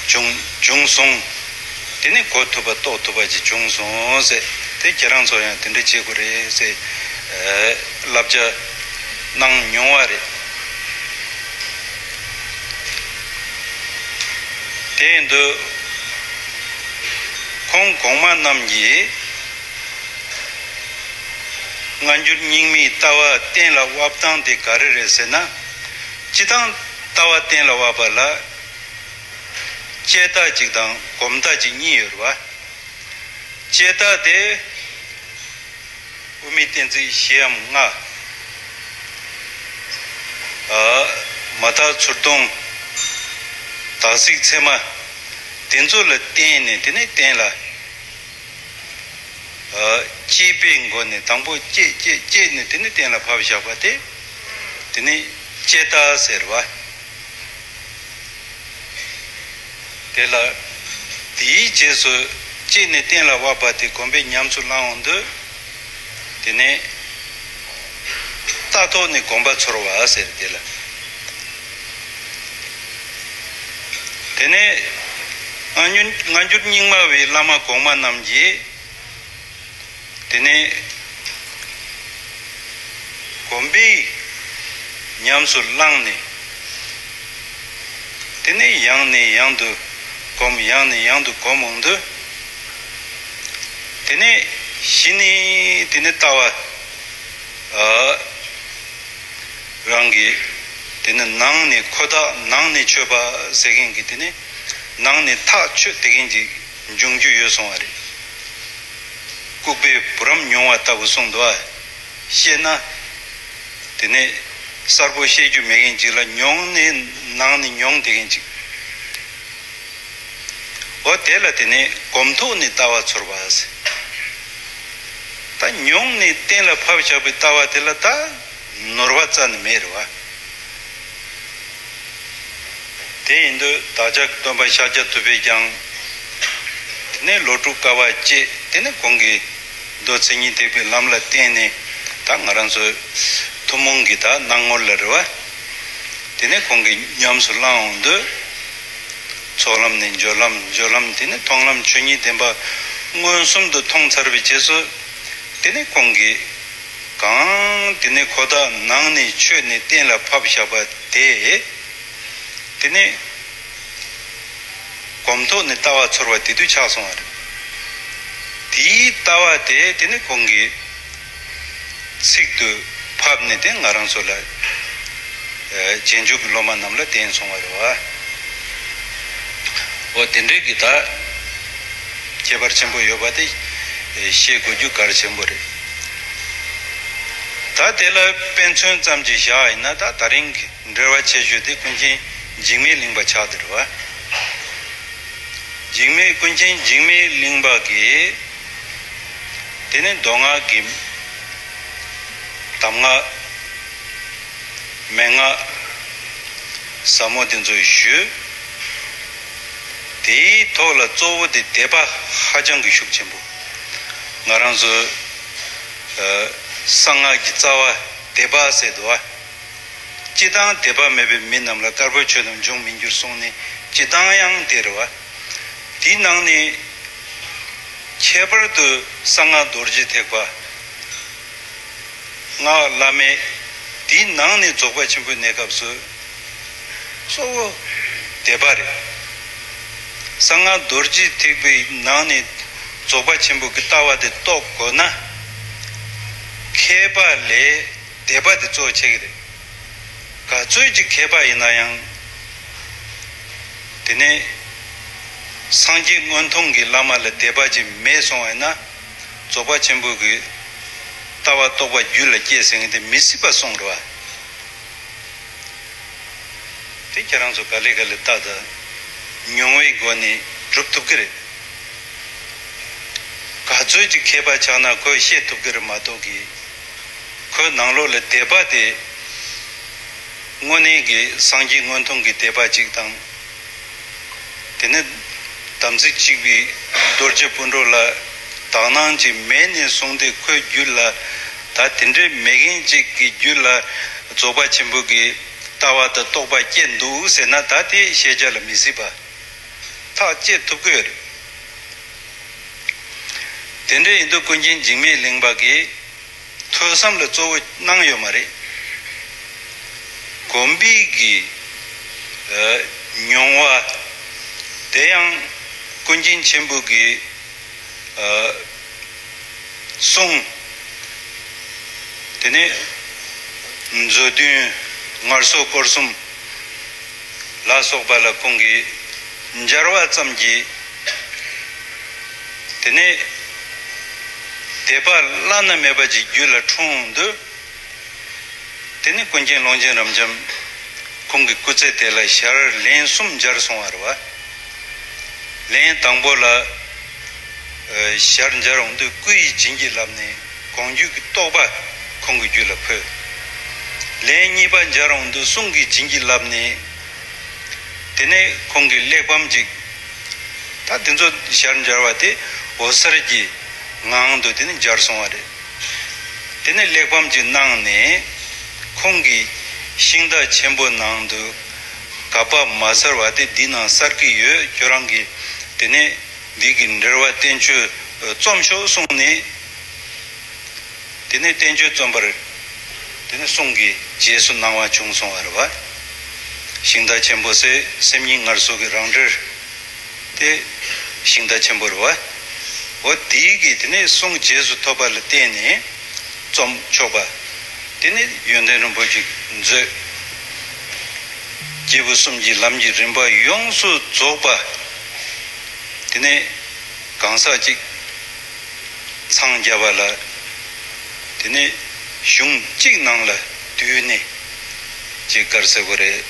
བྱུང་བྱུང་སོང་། དེ་ནི་གོ་ཐུབ་པ་རྟོགས་ཐུབ་པ་ཅིག་བྱུང་སོང་ཟེར། དེ་ཁྱེད་རང་ཚོ་ཡང་དེ་འདྲ་བྱེད་དགོས་རེད་ཟེར། ཨ་བསླབ་བྱ་གནང་མྱོང་བ་རེད། དེ་ཡིན་དུས་ཁོང་གོང་མ་རྣམས་ཀྱིས་སྔ་འགྱུར་རྙིང་མའི་ལྟ་བ་གཏན་ལ་དབབ་སྟངས་དེ་ག་རེ་རེད་ཟེར་ན། སྤྱིར་བཏང་ལྟ་བ་གཏན་ལ་དབབ་པ་ལ་དཔྱད་ལྟ་གཅིག་དང་གོམས་ལྟ་གཅིག་གཉིས་ཡོད་རེད་བ། དཔྱད་ལྟ་དེ་དབུ་མའི་གཏན་ཚིགས་བཞི་འམ་ལྔ། ཨ་མ་དག་ཚུར་མཐོང་། དག་ཚིག་ཚད་མ། དེ་ཚོ་ལ་བརྟེན་ནས་དེ་ནས་གཏན་ལ་ཨ་དཔྱད་པའི་སྒོ་ནས། དང་པོ་དཔྱད་དཔྱད་དཔྱད་ནས་དེ་ནས་གཏན་ལ་ཕབ་བཞག་པ་དེ། དེ་ནས་དཔྱད་ལྟ་ཟེར་བ། དེ་ལ་དེའི་རྗེས་སུ་དཔྱད་ནས་གཏན་ལ་དབབ་པ་དེ་གོམས་པས་ཉམས་སུ་བླང་འོང་དུས། དེ་ནས་ལྟ་ཐོག་ནས་གོམས་པ་ཚོར་བ་ཟེར། དེ་ལ། དེ་ནས་སྔ་འགྱུར་སྔ་འགྱུར་རྙིང་མ་བའི་བླ་མ་གོང་མ་རྣམས་ཀྱིས། དེ་ནས་གོམས་པས་ཉམས་སུ་བླངས་ནས། དེ་ནས་ཡང་ནས་ཡང་དུ་གོམས། ཡང་ནས་ཡང་དུ་གོམས་འོང་དུས། དེ་ནས་གཞི་ནས་དེ་ནས་ལྟ་བ་ཨ་རང་གི་དེ་ནས་ནང་ནས་ཁོ་ཐག་ནང་ནས་ཆོད་པ་ཟེར་མཁན་གྱི། དེ་ནས་ནང་ནས་ཐག་ཆོད་དེ་མཁན་གྱི་འབྱུང་རྒྱུ་ཡོད་སོང་བ་རེད། ལྐུགས་པའི་བུ་རམ་མྱོང་བ་ལྟ་བུ་གསུངས་འདུག་ཨ། བཤད་ན་དེ་ནས་གསལ་པོ་བཤད་རྒྱུ་མེད་མཁན་ཅིག་ལ། མྱོང་ནས་ནང་ནས་མྱོང་དེ་མཁན་ཅིག། འོ་དེ་ལ་དེ་ནས་གོམས་ཐོག་ནས་ལྟ་བ་ཚོར་བ་ཟེར། ད་མྱོང་ནས་གཏན་ལ་ཕབ་བཞག་པའི་ལྟ་བ་དེ་ལ་ད་ནོར་བ་རྩ་ནས་མེད་རེད་བ། དེ་ཡིན་དུས་བདག་ཅག་གི་སྟོན་པ་ཤཱཀྱ་ཐུབ་པས་ཀྱང་། དེ་ནས་ལོ་དྲུག་དཀའ་བ་སྤྱད། དེ་ནས་ཁོང་གིས་མདོ་མཚན་ཉིད་ཐེག་པའི་ལམ་ལ་བརྟེན་ནས། ད་ང་རང་ཚོའི་ཐུན་མོང་གི་ད་སྣང་ངོར་ལ་རེད་བ། དེ་ནས་ཁོང་གིས་ཉམས་སུ་བླངས་འོང་དུས། ཚོགས་ལམ་ནས་སྦྱོར་ལམ། སྦྱོར་ལམ་དེ་ནས་མཐོང་ལམ་ཆོས་ཉིད་བདེན་པ་མངོན་སུམ་དུ་མཐོང་ཚར་བའི་རྗེས་སུ། དེ་ནས་ཁོང་གིས་གང་དེ་ནས་ཁོ་ཐག་ནང་ནས་ཆོད་ནས་གཏན་ལ་ཕབ་བཞག་པ་དེ། དེ་ནས་གོམས་ཐོག་ནས་ལྟ་བ་ཚོར་བ་དེ་དུས་ཆགས་སོང་བ་རེད། དེའི་ལྟ་བ་དེ་དེ་ནས་ཁོང་གིས་ཚིག་ཏུ་ཕབ་ནས་དེ་ང་རང་ཚོ་ལ། ཨ་རྗེས་འཇུག་གི་སློབ་མ་རྣམས་ལ་བསྟན་སོང་བ་རེད་བ། འོ་དེ་འདྲའི་གི་ད་ཁྱད་པར་ཆེན་པོ་ཡོད་པ་དེ་ཤེས་དགོས་རྒྱུ་གལ་ཆེན་པོ་རེད། ད་དེ་ལ་དཔེ་མཚོན་ཙམ་ཅིག་བཞག་ཡིན་ན། ད་དེ་རིང་གི་འགྲེལ་བ་ཆེ་ཤོས་དེ་ཀུན་མཁྱེན་འཇིགས་མེད་གླིང་པ་ཆགས་བསྡད་རེད་བ། འཇིགས་མེད་ཀུན་མཁྱེན་འཇིགས་མེད་གླིང་པ་གིས་དེ་ནི་མདོ་སྔགས་ཀྱི་གདམས་ངག་མན་ངག་ཟབ་མོ་དེ་ཚོ་ཞུས། དེའི་ཐོག་ལ་གཙོ་བོ་དེ་དད་པ་ཧ་ཅང་གི་ཤུགས་ཆེན་པོ། ང་རང་ཚོ་ཨ་གསང་སྔགས་ཀྱི་རྩ་བ་དད་པ་ཟེར་འདུག་བ། སྤྱིར་བཏང་དད་པ་མེད་པའི་མི་རྣམས་ལ་དཀར་པོའི་ཆོས་རྣམས་འབྱུང་མི་འགྱུར་གསུངས་ནས། སྤྱིར་བཏང་ཡང་དེ་རེད་བ། དེའི་ནང་ནས་ཁྱད་པར་དུ་གསང་སྔགས་རྡོ་རྗེ་ཐེག་པ། སྔགས་བླ་མེད། དེའི་ནང་ནས་རྫོགས་པ་ཆེན་པོའི་གནས་སྐབས་སུ་གཙོ་བོ་དད་པ་རེད། གསང་སྔགས་རྡོ་རྗེ་ཐེག་པའི་ནང་ནས་རྫོགས་པ་ཆེན་པོ་གི་ལྟ་བ་དེ་རྟོགས་དགོས་ན། མཁས་པ་ལས་དད་པ་དེ་གཙོ་ཆེ་གི་རེད། ག་ཚོད་ཅིག་མཁས་པ་ཡིན་ན་ཡང་། དེ་ནས་སངས་རྒྱས་མངོན་མཐོང་གི་བླ་མ་ལ་དད་པ་ཅིག་མེད་སོང་བས་ན། རྫོགས་པ་ཆེན་པོ་གི་ལྟ་བ་རྟོགས་པ་རྒྱུད་ལ་སྐྱེས་ཟེར་མཁན་དེ་མི་སྲིད་པ་གསུངས་རེད་བ། དེ་ཁྱེད་རང་ཚོ་ག་ལེ་ག་ལེ་ལྟ་དང་། མྱོང་བའི་སྒོ་ནས་སྒྲུབ་ཐུབ་ཀྱི་རེད། ག་ཚོད་ཅིག་མཁས་པ་ཆགས་ན་ཁོས་ཤེས་ཐུབ་ཀྱི་རེད་མ་གཏོགས་ཀྱི། ཁོའི་ནང་ལོགས་ལ་དད་པ་དེ་དངོས་གནས་ཀྱི་སངས་རྒྱས་མངོན་མཐོང་གི་དད་པ་ཅིག་དང་། དེ་ནས་དམ་ཚིག་གཅིག་པའི་རྡོ་རྗེ་སྤུན་གྲོགས་ལ་དག་སྣང་ཅིག་མེད་ནས་བཟུང་སྟེ། ཁོའི་རྒྱུད་ལ་ད་དེ་འདྲའི་མེད་མཁན་ཅིག་གི་རྒྱུད་ལ་རྫོགས་པ་ཆེན་པོ་གི་ལྟ་བ་དང་རྟོགས་པ་སྐྱེས་འདུག་ཟེར་ན། ད་དེ་ཤེས་བྱ་ལ་མི་སྲིད་པ། ཐག་བཅད་ཐུབ་ཀྱི་ཡོད་རེད། དེ་འདྲ་ཡིན་དུས་ཀུན་མཁྱེན་འཇིགས་མེད་གླིང་པ་གིས་ཐོས་བསམ་ལ་གཙོ་བོ་གནང་ཡོད་མ་རེད། གོམས་པའི་གི་ཨ་མྱོང་བ་དེ་ཡང་ཀུན་མཁྱེན་ཆེན་པོ་གི་ཨ་གསུང་། དེ་ནས་མཛོད་བདུན། སྔར་སྲོལ་སྐོར་གསུམ་ལ་སོགས་པ་ལ་ཁོང་གིས་སྦྱར་བ་ཙམ་གྱིས། དེ་ནས་དད་པ་བླ་ན་མེད་པ་ཅིག་རྒྱུད་ལ་འཁྲུངས་འདུག་དེ་ནས་ཀུན་མཁྱེན་ཀློང་ཆེན་རབ་འབྱམས་ཁོང་གི་སྐུ་ཚེ་དེ་ལ་ཞལ་ལན་གསུམ་སྦྱར་སོང་བ་རེད་བ། ལན་དང་པོ་ལ། ཨ་ཞལ་སྦྱར་འོང་དུས་སྐུ་ཡིས་བྱིན་གྱིས་བརླབས་ནས་གོང་བརྗོད་ཀྱི་རྟོགས་པ་ཁོང་གི་རྒྱུད་ལ་འཕོས། ལན་གཉིས་པ་སྦྱར་འོང་དུས་གསུང་གིས་བྱིན་གྱིས་བརླབས་ནས། དེ་ནས་ཁོང་གིས་གླེགས་བམ་ཅིག་ད་དེ་ཚོ་ཞལ་སྦྱར་བ་དེ་འོད་གསལ་གྱི་ངང་དུ་དེ་ནས་སྦྱར་སོང་བ་རེད། དེ་ནས་གླེགས་བམ་ཅིག་གནང་ནས། ཁོང་གིས་ཤིང་རྟ་ཆེན་པོ་ནང་དུ་ག་པ་མ་གསལ་བ་དེ་འདི་ནང་གསལ་གྱི་ཡོད། ཁྱོད་རང་གིས་དེ་ནས་འདི་གི་འགྲེལ་བ་བསྟན་བཅོས་རྩོམ་ཤོག་གསུངས་ནས། དེ་ནས་བསྟན་བཅོས་རྩོམ་པར་དེ་ནས་གསུང་གིས་རྗེས་སུ་གནང་བ་བྱུང་སོང་བ་རེད་བ། ཤིང་རྟ་ཆེན་པོ་ཟེར་སེམས་ཉིད་ངལ་གསོ་གི་རང་འགྲེལ་དེ་ཤིང་རྟ་ཆེན་པོ་རེད་བ། འོ་དེའི་གི་དེ་ནས་གསུང་རྗེས་སུ་ཐོབ་པ་ལ་བརྟེན་ནས་རྩོམ་ཆོག་པ། དེ་ནས་ཡོན་ཏན་རིན་པོ་ཆེ་མཛོད། སྐྱེས་བུ་གསུམ་གྱི་ལམ་གྱི་རིམ་པ་ཡོངས་སུ་རྫོགས་པ། དེ་ནས་གང་ཟག་གཅིག་འཚང་རྒྱ་བ་ལ། དེ་ནས་གཞུང་གཅིག་ནང་ལ་བསྡུས་ནས་ཅིག་དཀར་ཟེར་བ་རེད།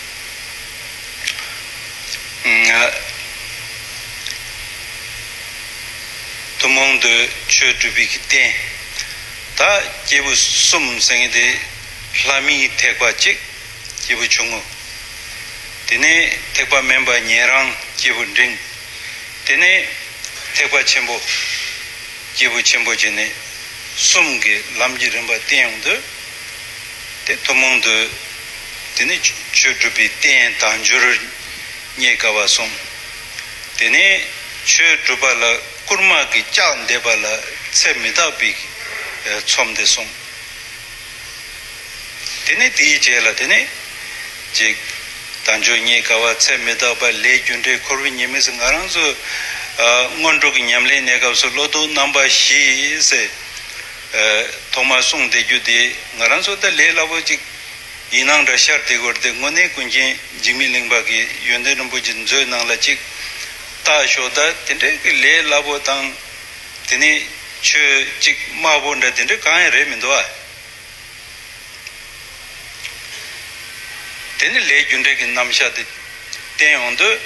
ཐུན་མོང་དུ་ཆོས་སྒྲུབ་པའི་གི་རྟེན། ད་སྐྱེས་བུ་གསུམ་ཟེར་མཁན་དེ་ལྷ་མིའི་ཐེག་པ་གཅིག་སྐྱེས་བུ་ཆུང་ངུ། དེ་ནས་ཐེག་པ་དམན་པ་ཉན་རང་སྐྱེས་བུ་འབྲིང་། དེ་ནས་ཐེག་པ་ཆེན་པོ་སྐྱེས་བུ་ཆེན་པོ་བྱས་ནས་གསུམ་གྱི་ལམ་གྱི་རིམ་པ་བསྟན་ཡོང་དུས། དེ་ཐུན་མོང་དུ་དེ་ནི་ཆོས་སྒྲུབ་པའི་རྟེན་དལ་འབྱོར་རྙེད་དཀའ་བ་གསུམ། དེ་ནས་ཆོས་སྒྲུབ་པ་ལ་བསྐུལ་མ་གི་ལྕག་འདེབས་པ་ལ་ཚད་མི་རྟག་པའི་ཚོམས་དེ་གསུམ། དེ་ནས་དེའི་རྗེས་ལ་དེ་ནས་ཅིག་དལ་འབྱོར་རྙེད་དཀའ་བ། ཚད་མི་རྟག་པ། ལས་རྒྱུ་འབྲས། འཁོར་བའི་ཉེས་དམིགས་ཟེར། ང་རང་ཚོ་ཨ་སྔོན་འགྲོ་གི་ཉམས་ལེན་གནས་སྐབས་སུ་བློ་ལྡོག་རྣམ་པ་བཞི་ཟེར་ཨ་ཐོག་མར་གསུངས་བསྡད་རྒྱུ་དེ། ང་རང་ཚོ་ད་ལས་སླ་པོ་ཅིག་ཡིན་སྣང་འདྲ་ཤར་བསྡད་ཀྱི་ཡོད་རེད་དེ། དངོས་གནས་ཀུན་མཁྱེན་འཇིགས་མེད་གླིང་པ་གི་ཡོན་ཏན་རིན་པོ་ཆེ་མཛོད་ནང་ལ་ཅིག་ལྟ་ཞོག་ད་དེ་འདྲའི་གི་ལས་སླ་པོ་དང་། དེ་ནས་ཆོས་ཅིག་དམའ་པོ་འདྲ་དེ་འདྲ་གང་ཡང་རེད་མི་འདུག་ཨ། དེ་ནི་ལས་རྒྱུ་འབྲས་ཀྱི་རྣམ་གཞག་དེ་བསྟན་ཡོང་དུས།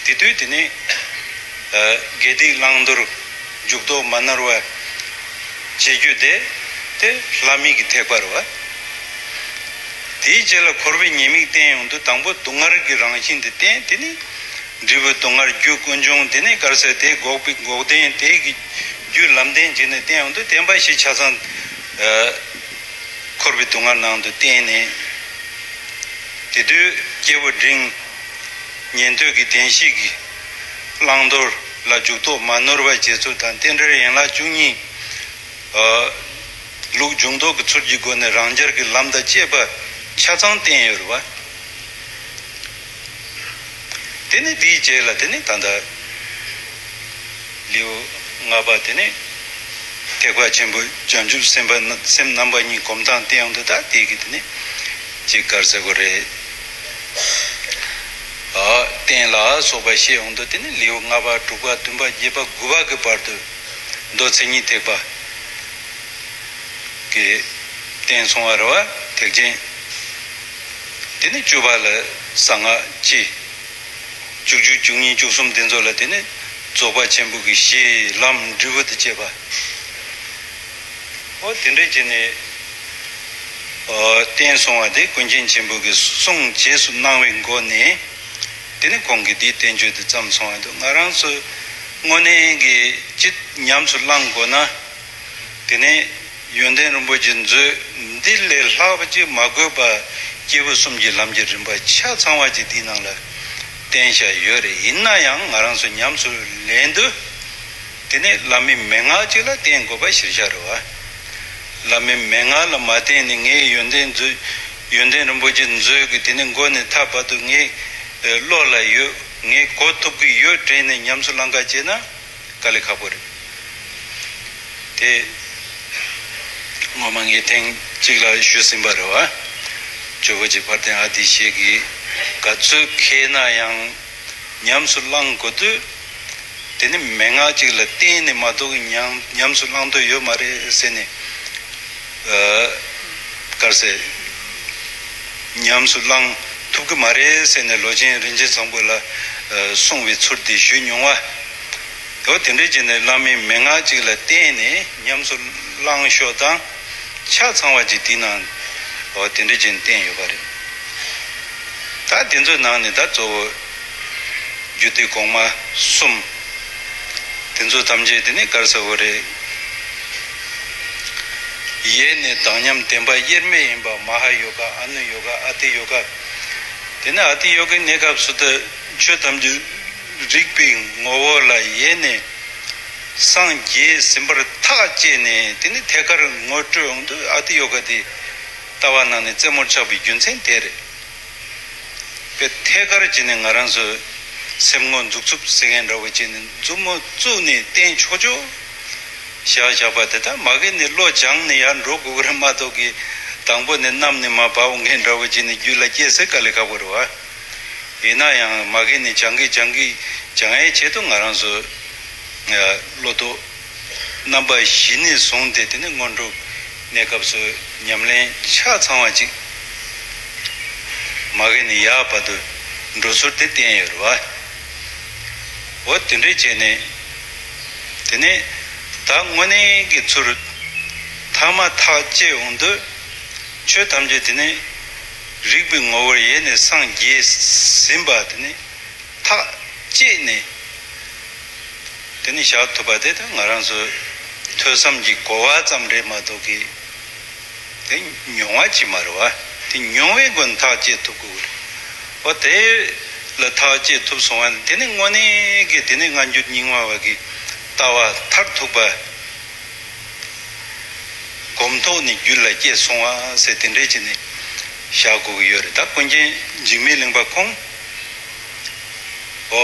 དེ་དུས་དེ་ནི་ཨ་དགེ་སྡིག་བླང་དོར། འཇུག་ལྡོག་མ་ནོར་བ་བྱེད་རྒྱུ་དེ་དེ་ལྷ་མིག་གི་ཐེག་པ་རེད་བ། དེའི་རྗེས་ལ་འཁོར་བའི་ཉེས་དམིགས་བསྟན་ཡོང་དུས། དང་པོ་སྡུག་བསྔལ་གྱི་རང་བཞིན་དེ་བསྟན། དེ་ནི་འབྲས་བུ་སྡུག་བསྔལ། རྒྱུ་ཀུན་འབྱུང་། དེ་ནི་ག་རེ་ཟེར། དེ་འགོག་པའི་འགོག་བདེན། དེ་གི་རྒྱུ་ལམ་བདེན་བྱས་ནས་བསྟན་ཡོང་དུས། བསྟན་པ་བཞི་ཆ་ཚང་ཨ་འཁོར་བའི་སྡུག་བསྔལ་ནང་དུ་བསྟན་ནས། དེ་དུས་སྐྱེས་བུ་འབྲིང་ཉན་ཐོས་ཀྱི་བདེན་བཞི་གི་བླང་དོར་ལ་འཇུག་ལྡོག་མ་ནོར་བ་བྱེད་ཚུལ་དང་། རྟེན་འབྲེལ་ཡན་ལག་བཅུ་གཉིས། ཨ་ལུགས་འབྱུང་ལྡོག་གི་ཚུལ་གྱི་སྒོ་ནས་རང་རྒྱལ་གྱི་ལམ་དང་བཅས་པ་ཆ་ཚང་བསྟན་ཡོད་རེད་བ། དེ་ནི་དེའི་རྗེས་ལ་དེ་ནི་ད་ལྟ་ལེའུ་ལྔ་པ་དེ་ནི་ཐེག་པ་ཆེན་པོའི་བྱང་ཆུབ་སེམས་དཔའ་སེམས་རྣམ་པ་གཉིས་སྒོམ་སྟངས་བསྟན་ཡོང་དུས། ད་དེ་གི་དེ་ནི་ཅིག་ག་རེ་ཟེར་དགོས་རེད། ཨ་རྟེན་ལ་སོགས་པ་བཤད་ཡོང་དུས། དེ་ནི་ལེའུ་ལྔ་པ་དྲུག་པ་བདུན་པ་བརྒྱད་པ་དགུ་པ་གི་བར་དུ་མདོ་མཚན་ཉིད་ཐེག་པ་གི་བསྟན་སོང་བ་རེད་བ། ཐེག་ཆེན། དེ་ནི་བཅུ་པ་ལ་གསང་སྔགས་སྤྱི། བཅུ་གཅིག་བཅུ་གཉིས་བཅུ་གསུམ་དེ་ཚོ་ལ་དེ་ནི་རྫོགས་པ་ཆེན་པོ་གི་གཞི་ལམ་འབྲས་བུ་དང་བཅས་པ། འོ་དེ་འདྲ་བྱས་ནས་ཨ་བསྟན་སོང་བ་དེ་ཀུན་མཁྱེན་ཆེན་པོ་གི་གསུང་རྗེས་སུ་གནང་བའི་སྒོ་ནས། དེ་ནི་ཁོང་གིས་འདིའི་བསྟན་བཅོས་དེ་བརྩམས་སོང་བ་འདུག་ང་རང་ཚོ་དངོས་གནས་ཀྱི་ཅིག་ཉམས་སུ་བླང་དགོས་ན། དེ་ནས་ཡོན་ཏན་རིན་པོ་ཆེ་མཛོད་འདི་ལས་ལྷག་པ་ཅིག་མ་དགོས་པ། སྐྱེས་བུ་གསུམ་གྱི་ལམ་གྱི་རིམ་པ་ཆ་ཚང་བ་ཅིག་དེའི་ནང་ལ་བསྟན་བཞག་ཡོད་རེད། ཡིན་ན་ཡང་ང་རང་ཚོ་ཉམས་སུ་ལེན་དུས། དེ་ནས་བླ་མའི་མན་ངག་ཅིག་ལ་བརྟེན་དགོས་པ་གཞིར་བཞག་རེད་བ། བླ་མའི་མན་ངག་ལ་མ་བརྟེན་ནས་ངས་ཡོན་ཏན་མཛོད། ཡོན་ཏན་རིན་པོ་ཆེ་མཛོད་ཀྱི་དེ་ནས་མགོ་ནས་མཐའ་བར་དུ་ངའི་བློ་ལ་ཡོད། ངས་གོ་ཐུབ་ཀྱི་ཡོད་དྲན་ནས་ཉམས་སུ་བླང་ག་བྱས་ན། དཀའ་ལས་ཁག་པོ་རེད། དེ་ངོ་མ་ངས་ཐེངས་གཅིག་ལ་ཞུས་ཟིན་པ་རེད་བ། ཇོ་བོ་རྗེ་དཔལ་ལྡན་ཨ་ཏི་ཤ་གིས་ག་ཚོད་མཁས་ན་ཡང་ཉམས་སུ་བླང་དགོས་དུས། དེ་ནི་མན་ངག་ཅིག་ལ་བརྟེན་ནས་མ་གཏོགས་ཉམས་ཉམས་སུ་བླང་འདོད་ཡོད་མ་རེད་ཟེར་ནས། ཨ་ག་རེ་ཟེར། ཉམས་སུ་བླང་ཐུབ་ཀྱི་མ་རེད་ཟེར་ནས་ལོ་ཆེན་རིན་ཆེན་བཟང་པོ་ལ་ཨ་གསུང་བའི་ཚུལ་དེ་ཞུས་མྱོང་བ། འོ་དེ་འདྲ་བྱས་ནས་བླ་མའི་མན་ངག་ཅིག་ལ་བརྟེན་ནས་ཉམས་སུ་བླང་ཕྱོགས་དང་ཆ་ཚང་བ་ཅིག་དེའི་ནང་འོ་དེ་འདྲ་བྱས་ནས་བསྟན་ཡོད་པ་རེད། ད་དེ་ཚོའི་ནང་ནས་ད་གཙོ་བོ་རྒྱུད་སྡེ་གོང་མ་གསུམ། དེ་ཚོ་ཐམས་ཅད་དེ་ནི་ག་རེ་ཟེར་དགོས་རེད། ཡེ་ནས་དག་མཉམ་བདེན་པ་དབྱེར་མེད་ཡིན་པ། མ་ཧཱ་ཡོ་ག་ཨ་ནུ་ཡོ་ག་ཨ་ཏི་ཡོ་ག་དེ་ནི་ཨ་ཏི་ཡོ་གའི་གནས་སྐབས་སུ་ད་ཆོས་ཐམས་ཅད་རིག་པའི་ངོ་བོ་ལ་ཡེ་ནས་སངས་རྒྱས་ཟིན་པར་ཐག་བཅད་ནས། དེ་ནི་ཐད་ཀར་ངོ་སྤྲོད་ཡོང་དུས་ཨ་ཏི་ཡོ་ག་དེ་ལྟ་བ་ནང་ནས་རྩེ་མོར་ཆགས་པའི་རྒྱུ་མཚན་དེ་རེད། དཔེ་ཐད་ཀར་བྱས་ནས་ང་རང་ཚོའི་སེམས་ངོ་འཛུགས་ཚུབ་ཟེར་མཁན་འདྲ་བོ་བྱས་ནས་མཛུབ་མོ་བཙུགས་ནས་བསྟན་ཆོག་ཆོག་བཞག་བཞག་པ་དེ། ད་མ་གི་ནས་བློ་སྦྱངས་ནས་ཡར་འགྲོ་དགོས་ཀྱི་རེད་མ་གཏོགས་ཀྱི། དང་པོ་ནས་གནམ་ནས་མར་བབས་འོང་མཁན་འདྲ་བོ་བྱས་ནས་རྒྱུད་ལ་སྐྱེ་ས་དཀའ་ལས་ཁག་པོ་རེད་བ། ཡིན་ན་ཡང་མ་གི་ནས་སྦྱང་གི་སྦྱང་གི་སྦྱང་ཡའི་ཆེད་དུ་ང་རང་ཚོ་བློ་ལྡོག་རྣམ་པ་བཞི་ནས་བཟུང་སྟེ། དེ་ནས་སྔོན་འགྲོ་གནས་སྐབས་སུ་ཉམས་ལེན་ཆ་ཚང་བ་ཅིག་མ་གི་ནས་ཡར་བར་དུ་འགྲོ་ཚུལ་དེ་བསྟན་ཡོད་རེད་བ། འོ་དེ་འདྲས་བྱས་ནས། དེ་ནས་ད་དངོས་གནས་ཀྱི་ཚུར་ཐ་མ་ཐག་བཅད་འོང་དུས། ཆོས་ཐམས་ཅད་དེ་ནི་རིག་པའི་ངོ་བོར་ཡེ་ནས་སངས་རྒྱས་ཟིན་པ་དེ་ནི་ཐག་བཅད་ནས་དེ་ནི་བཞག་ཐུབ་པ་དེ། ད་ང་རང་ཚོ་ཐོས་བསམ་གྱི་གོ་བ་ཙམ་རེད་མ་གཏོགས་ཀྱི། དེ་མྱོང་བ་ཅིག་མ་རེད་བ། དེ་མྱོང་བའི་སྒོ་ནས་ཐག་བཅད་ཐུབ་དགོས་ཀྱི་རེད། འོ་དེ་ལ་ཐག་བཅད་ཐུབ་སོང་བ་ནི། དེ་ནི་དངོས་གནས་ཀྱི་དེ་ནི་སྔ་འགྱུར་རྙིང་མ་བ་གི་ལྟ་བ་མཐར་ཐུག་པ། གོམ་ཐོག་ནས་རྒྱུད་ལ་སྐྱེས་སོང་བ་ཟེར་དེ་འདྲས་བྱས་ནས་བཞག་དགོས་ཀྱི་ཡོད་རེད། ད་ཀུན་མཁྱེན་འཇིགས་མེད་གླིང་པ་ཁོང་། འོ་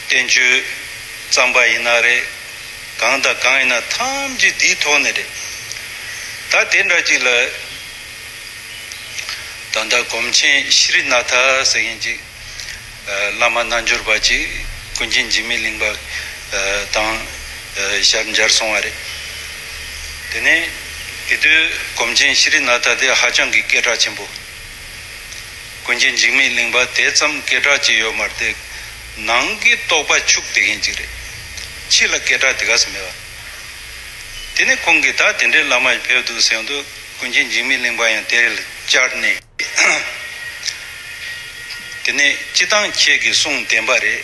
བསྟན་བཅོས་བརྩམས་པ་ཡིན་ན་རེད། གང་དང་གང་ཡིན་ན་ཐམས་ཅད་དེའི་ཐོག་ནས་རེད། ད་དེ་འདྲ་ཅིག་ལ་ད་ལྟ་སྒོམ་ཆེན་ཤྲི་ནཱ་ཐ་ཟེར་མཁན་ཅིག་བླ་མ་རྣལ་འབྱོར་པ་ཅིག་ཀུན་མཁྱེན་འཇིགས་མེད་གླིང་པ་དང་ཞལ་མཇལ་སོང་བ་རེད། དེ་ནས་དེ་དུས་སྒོམ་ཆེན་ཤྲི་ནཱ་ཐ་དེ་ཧ་ཅང་གི་སྐད་གྲགས་ཆེན་པོ། ཀུན་མཁྱེན་འཇིགས་མེད་གླིང་པ་དེ་ཙམ་སྐད་གྲགས་ཅིག་ཡོད་མ་རེད་དེ། ནང་གི་རྟོགས་པ་ཕྱུག་བསྡད་མཁན་ཅིག་རེད། ཕྱི་ལ་སྐད་གྲགས་དེ་ག་ཙམ་མེད་པ། དེ་ནས་ཁོང་གིས་ད་དེ་འདྲའི་བླ་མ་ཕེབས་འདུག་ཟེར་དུས་ཀུན་མཁྱེན་འཇིགས་མེད་གླིང་པ་ཡང་དེར་བཅར་ནས། དེ་ནས་སྤྱིར་བཏང་ཁྱེད་ཀྱི་གསུང་བདེན་པ་རེད།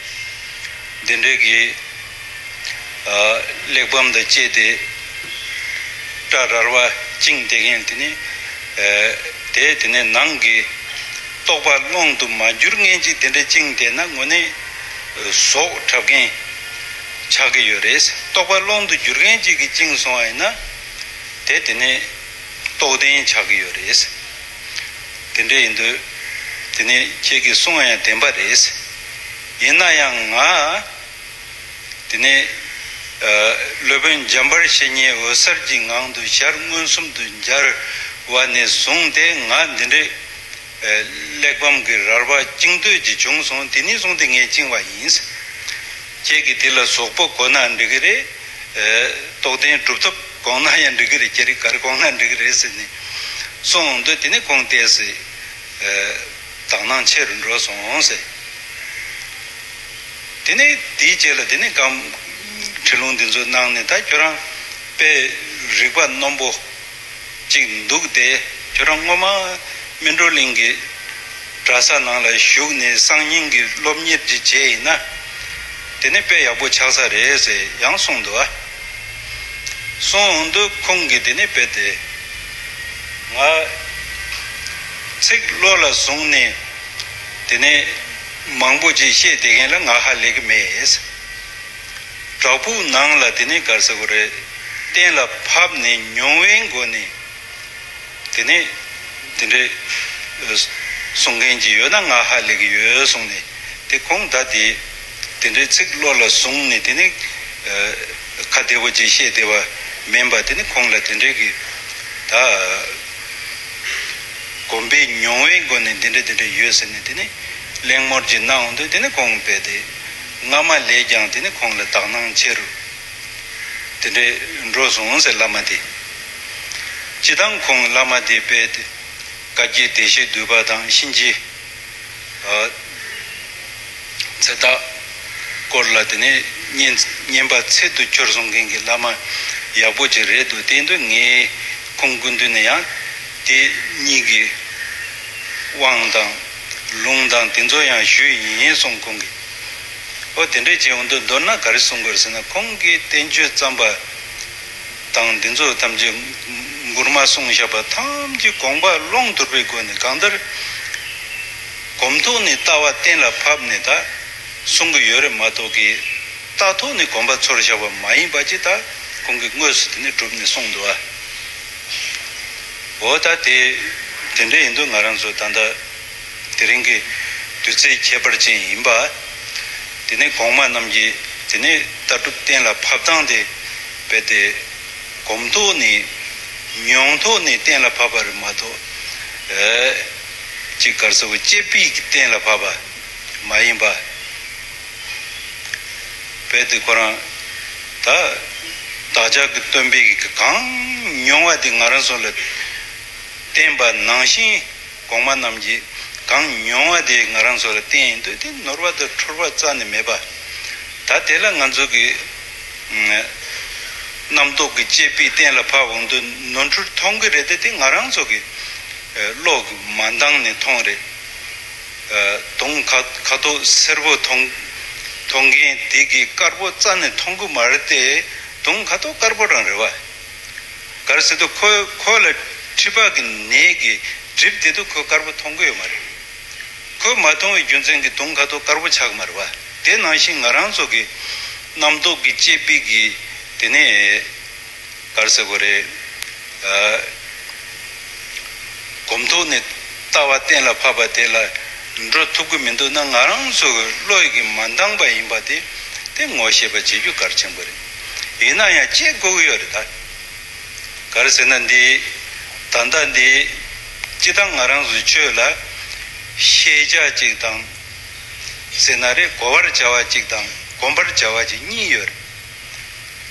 འདི་འདྲའི་གི་ཨ་གླེགས་བམ་དང་བཅས་ཏེ་སྐྲ་རལ་པ་བཅིངས་བསྡད་མཁན་དེ་ནི་ཨ་དེ་དེ་ནས་ནང་གི་རྟོགས་པ་ཀློང་དུ་མ་གྱུར་མཁན་ཅིག་དེ་འདྲ་བཅིངས་བསྡད་ན་དངོས་གནས་ཟོག་འཁྲབ་མཁན་ཆགས་ཀྱི་ཡོད་རེད། རྟོགས་པ་ཀློང་དུ་གྱུར་མཁན་ཅིག་གིས་བཅིངས་སོང་བ་ཡིན་ན་དེ་དེ་ནས་རྟོགས་ལྡན་ཆགས་ཀྱི་ཡོད་རེད། དེ་འདྲ་ཡིན་དུས་དེ་ནས་ཁྱེད་ཀྱིས་གསུང་བ་ཡང་བདེན་པ་རེད། ཡིན་ན་ཡང་ང་དེ་ནས་ཨ་སློབ་དཔོན་འཇམ་དཔལ་བཤེས་གཉེན་འོད་གསལ་གྱི་ངང་དུ་ཞལ་མངོན་སུམ་དུ་མཇལ་བ་ནས་བཟུང་སྟེ་ང་འདི་འདྲའི་ཨ་གླེགས་བམ་གྱི་རལ་པ་བཅིངས་འདོད་ཀྱི་བྱུང་སོང་། དེ་ནས་བཟུང་སྟེ་ངས་བཅིངས་པ་ཡིན། ཁྱེད་ཀྱིས་དེ་ལ་ཟོག་པོ་གོ་ན་འགྲིག་གི་རེད། ཨ་རྟོགས་ལྡན་གྲུབ་ཐོབ་གོ་ན་ཡང་འགྲིག་གི་རེད། ཁྱེད་རིགས་ག་རེ་གོ་ན་འགྲིག་གི་རེད་ཟེར་ནས་གསུངས་འོང་དུས་དེ་ནས་ཁོང་ཏོག་ཙམ་ཨ་དག་སྣང་ཆེ་རུ་འགྲོ་སོང་ཟེར། དེ་ནས་དེའི་རྗེས་ལ་དེ་ནས་གང་ཁྲིད་ལུང་འདི་ཚོ་གནང་ནས་ད་ཁྱོད་རང་དཔེ་རིག་པ་རྣོན་པོ་ཅིག་འདུག་སྟེ། ཁྱོད་རང་སྔོན་མ་སྨིན་གྲོལ་གླིང་གི་གྲྭ་ས་ནང་ལ་ཞུགས་ནས་གསང་སྙིང་གི་སློབ་གཉེར་ཅིག་བྱས་ཡིན་ན་དེ་ནས་དཔེ་ཡག་པོ་ཆགས་ས་རེད་ཟེར་ཡང་གསུངས་འདུག་ཨ། གསུངས་འོང་དུས་ཁོང་གིས་དེ་ནས་དཔེ་དེ་ང་ཚིག་བློ་ལ་བཟུང་ནས་དེ་ནས་མང་པོ་ཅིག་བཤད་བསྡད་མཁན་ལ་ང་ཧ་ལས་ཀྱི་མེད། བྲག་ཕུག་ནང་ལ་དེ་ནས་ག་རེ་ཟེར་དགོས་རེད། གཏན་ལ་ཕབ་ནས་མྱོང་བའི་སྒོ་ནས་དེ་ནས་དེ་འདྲའི་གསུང་མཁན་ཅིག་ཡོད་ན་ང་ཧ་ལས་ཀྱི་ཡོད་གསུངས་ནས། དེ་ཁོང་ད་དེ་དེ་འདྲའི་ཚིག་བློ་ལ་བཟུང་ནས་དེ་ནས་ཁ་བདེ་པོ་ཅིག་བཤད་བསྡད་པ་མིན་པ། དེ་ནས་ཁོང་ལ་དེ་འདྲའི་གི་ད་གོམས་པའི་མྱོང་བའི་སྒོ་ནས་འདི་འདྲ་འདི་འདྲ་ཡོད་ཟེར་ནས་དེ་ནས་གླེང་མོལ་ཅིག་གནང་འོང་དུས་དེ་ནས་ཁོང་དཔེ་དེ་སྔ་མ་ལས་ཀྱང་དེ་ནས་ཁོང་ལ་དག་སྣང་ཆེ་རུ་དེ་འདྲས་འགྲོ་སོང་ཟེར། བླ་མ་དེ་སྤྱིར་བཏང་ཁོང་བླ་མ་དེ་དཔེ་དེ་བཀའ་བརྒྱད་བདེ་གཤེགས་འདུས་པ་དང་གཤིན་རྗེ་ཨ་ཚེ་བདག་སྐོར་ལ་དེ་ནས་བསྙེན་བསྙེན་པ་ཚད་དུ་གྱུར་སོང་མཁན་གྱི་བླ་མ་ཡག་པོ་ཅིག་རེད་འདུག་དེ་འདུག་ངས་ཁོང་སྐུ་མདུན་ནས་ཡང་དེ་གཉིས་ཀྱི་དབང་དང་ལུང་དང་དེ་ཚོ་ཡང་ཞུས་ཡིན་གསུངས། ཁོང་གིས་ཨོ་དེ་འདྲས་བྱས་འོང་དུས་མདོར་ན་ག་རེ་གསུང་དགོས་ཟེར་ན། ཁོང་གིས་བསྟན་བཅོས་བརྩམས་པ་དང་འདི་ཚོ་ཐམས་ཅད་མགུར་མ་གསུངས་བཞག་པ་ཐམས་ཅད་དགོངས་པ་ཀློང་དུ་བུར་བའི་སྒོ་ནས། གང་ལྟར་གོམས་ཐོག་ནས་ལྟ་བ་གཏན་ལ་ཕབ་ནས་ད་གསུང་གི་ཡོད་རེད་མ་གཏོགས་ཀྱི། རྟགས་ཐོག་ནས་གོམས་པ་ཚོར་བཞག་པ་མ་ཡིན་པ་ཅིག་ད་ཁོང་གིས་དངོས་སུ་དེ་ནས་གྲུབ་ནས་གསུངས་འདུག་ཨ། འོ་ད་དེ་དེ་འདྲ་ཡིན་དུས་ང་རང་ཚོ་ད་ལྟ་དེ་རིང་གི་དུས་ཚོད་ཁྱད་པར་ཅན་ཡིན་པ། དེ་ནས་གོང་མ་རྣམས་ཀྱིས་དེ་ནས་ལྟ་གྲུབ་གཏན་ལ་ཕབ་སྟངས་དེ་རྦད་དེ་གོམས་ཐོག་ནས་མྱོང་ཐོག་ནས་གཏན་ལ་ཕབ་པ་རེད་མ་གཏོགས། ཨེ་ཅིག་ག་རེ་ཟེར་བ་དཔྱད་པའི་གཏན་ལ་ཕབ་པ་མ་ཡིན་པ། རྦད་དེ་ཁོ་རང་ད་བདག་ཅག་གི་སྟོན་པས་གང་མྱོང་བ་དེ་ང་རང་ཚོ་ལ་བསྟན་པ་ནང་བཞིན། གོང་མ་རྣམས་ཀྱིས་གང་མྱོང་བ་དེ་ང་རང་ཚོ་ལ་བསྟན་ཡིན་དུས་དེ་ནོར་བ་དང་འཁྲུལ་བ་རྩ་ནས་མེད་པ། ད་དེ་ལ་ང་ཚོ་གི་རྣམ་རྟོག་གི་དཔྱད་པས་གཏན་ལ་ཕབ་འོང་དུས་ནོར་འཁྲུལ་མཐོང་གི་རེད་དེ། དེ་ང་རང་ཚོ་གི་བློ་གི་མ་འདང་ནས་མཐོང་རེད། དུང་ཁ་ཁ་དོག་སེར་པོ་མཐོང་མཐོང་མཁན་དེ་གི་དཀར་པོ་རྩ་ནས་མཐོང་གི་མ་རེད་དེ། དུང་ཁ་དོག་དཀར་པོ་རང་རེད་བ། ག་རེ་ཟེར་དུས་ཁོ་ཁོ་ལ་མཁྲིས་པ་གི་ནད་ཀྱིས་གྲིབ་བསྡད་དུས་ཁོས་དཀར་པོ་མཐོང་གི་ཡོད་མ་རེད། ཁོས་མ་མཐོང་བའི་རྒྱུ་མཚན་གྱིས་དུང་ཁ་དོག་དཀར་པོ་ཆགས་ཀྱི་མ་རེད་བ། དེ་ནང་བཞིན་ང་རང་ཚོ་གི་རྣམ་རྟོག་གི་དཔྱད་པའི་གི་དེ་ནས་ག་རེ་ཟེར་དགོས་རེད། ཨ་གོམས་ཐོག་ནས་ལྟ་བ་གཏན་ལ་ཕབ་པ་དེ་ལ་འགྲོ་ཐུབ་ཀྱི་མི་འདུག་ན། ང་རང་ཚོ་གི་བློ་ཡི་གི་མ་འདང་པ་ཡིན་པ་དེ་དེ་ངོ་ཤེས་པ་བྱེད་རྒྱུ་གལ་ཆེན་པོ་རེད། ཡིན་ན་ཡང་དཔྱད་དགོས་ཀྱི་ཡོད་རེད་ད། ག་རེ་ཟེར་ན་འདི་ད་ལྟ་འདི་སྤྱིར་བཏང་ང་རང་ཚོའི་ཆོས་ལ་ཤེས་བྱ་གཅིག་དང་ཟེར་ན་རེད། གོ་བར་བྱ་བ་གཅིག་དང་གོམས་པར་བྱ་བ་གཅིག་གཉིས་ཡོད་རེད།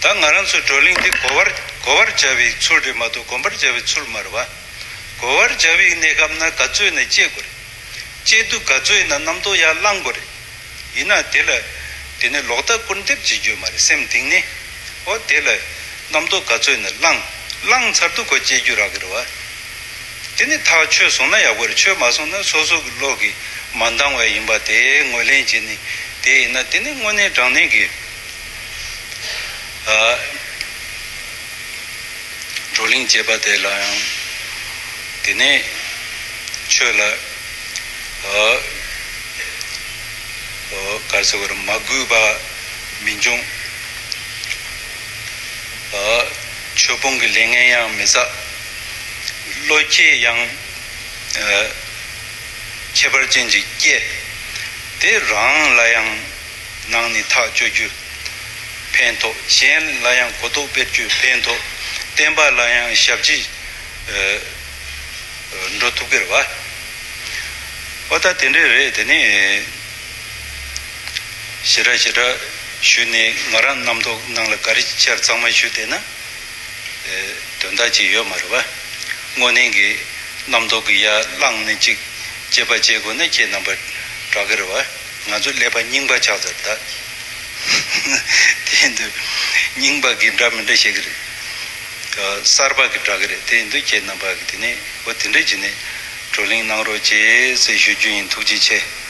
ད་ང་རང་ཚོའི་བགྲོ་གླེང་འདི་གོ་བར་གོ་བར་བྱ་བའི་ཚུལ་རེད་མ་གཏོགས་གོམས་པར་བྱ་བའི་ཚུལ་མ་རེད་བ། གོ་བར་བྱ་བའི་གནས་སྐབས་ན་ག་ཚོད་ནས་དཔྱད་དགོས་རེད། གཅེས་བཏུ་ག་ཚོད་ཡིན་ན་རྣམ་རྟོག་ཡར་བསླང་དགོས་རེད། ཡིན་ན་དེ་ལ་དེ་ནས་ལོག་ལྟ་སྐུར་འདེབས་བྱེད་རྒྱུ་མ་རེད། སེམས་གཏིང་ནས་ཨོ་དེ་ལ་རྣམ་རྟོག་ག་ཚོད་ཡིན་ན་བསླང་། བསླང་ཚར་དུས་ཁོ་གཅེས་རྒྱུ་རག་གི་རེད་བ། དེ་ནས་ཐག་ཆོད་སོང་ན་ཡག་པོ་རེད། ཆོད་མ་སོང་ན་སོ་སོ་གི་བློ་གིས་མ་འདང་བ་ཡིན་པ་དེ་ངོས་ལེན་བྱས་ནས་དེ་ཡིན་ན་དེ་ནི་དངོས་གནས་དྲང་གནས་ཀྱི་ཨ། བགྲོ་གླེང་བྱེད་པ་དེ་ལ་ཡང་དེ་ནས་ཆོས་ལ་ཨ། ཨ། ག་རེ་ཟེར་དགོས་རེད། མ་གུས་པ་མི་འབྱུང་། ཨ། ཆོས་སྤོང་གི་ལས་ངན་ཡང་མི་བསགས། བློ་སྐྱེད་ཡང་ཨ། ཁྱད་པར་ཅན་ཅིག་སྐྱེ། དེ་རང་ལ་ཡང་ནང་ནས་ཐག་གཅོད་རྒྱུ་ཕན་ཐོགས། གཞན་ལ་ཡང་གོ་རྟོགས་སྤེལ་རྒྱུ་ཕན་ཐོགས། བསྟན་པ་ལ་ཡང་ཞབས་ཕྱི་ཨ། འགྲོ་ཐུབ་ཀྱི་རེད་བ། ཨོ་ད་དེ་འདྲས་རེད། དེ་ནས་ཞེ་དྲག་ཞེ་དྲག་ཞུས་ནས་ང་རང་རྣམ་རྟོག་ནང་ལ་ག་རེ་ཆར་ཚང་མ་ཞུས་བསྡད་ན། ཨེ། དོན་དག་ཅིག་ཡོད་མ་རེད་བ། དངོས་གནས་ཀྱི་རྣམ་རྟོག་གི་ཡར་བསླངས་ནས་ཅིག་དཔྱད་པ་བྱེད་དགོས་ན་ཁྱེད་རྣམ་པ་དྲག་གི་རེད་བ། ང་ཚོ་ཀླད་པ་རྙིང་པ་ཆགས་ཚར་ད། དེ་ཡིན་དུས་རྙིང་པ་གི་འདྲ་མི་འདྲ་བཤད་གི་རེད། གསར་པ་གི་དྲག་གི་རེད། དེ་ཡིན་དུས་ཁྱེད་རྣམ་པ་གི་དེ་ནས་འོ་དེ་འདྲ་བྱས་ནས་བགྲོ་གླེང་གནང་རོགས་བྱེད་ཟེར་ཞུ་རྒྱུ་ཡིན། ཐུགས་རྗེ་ཆེ།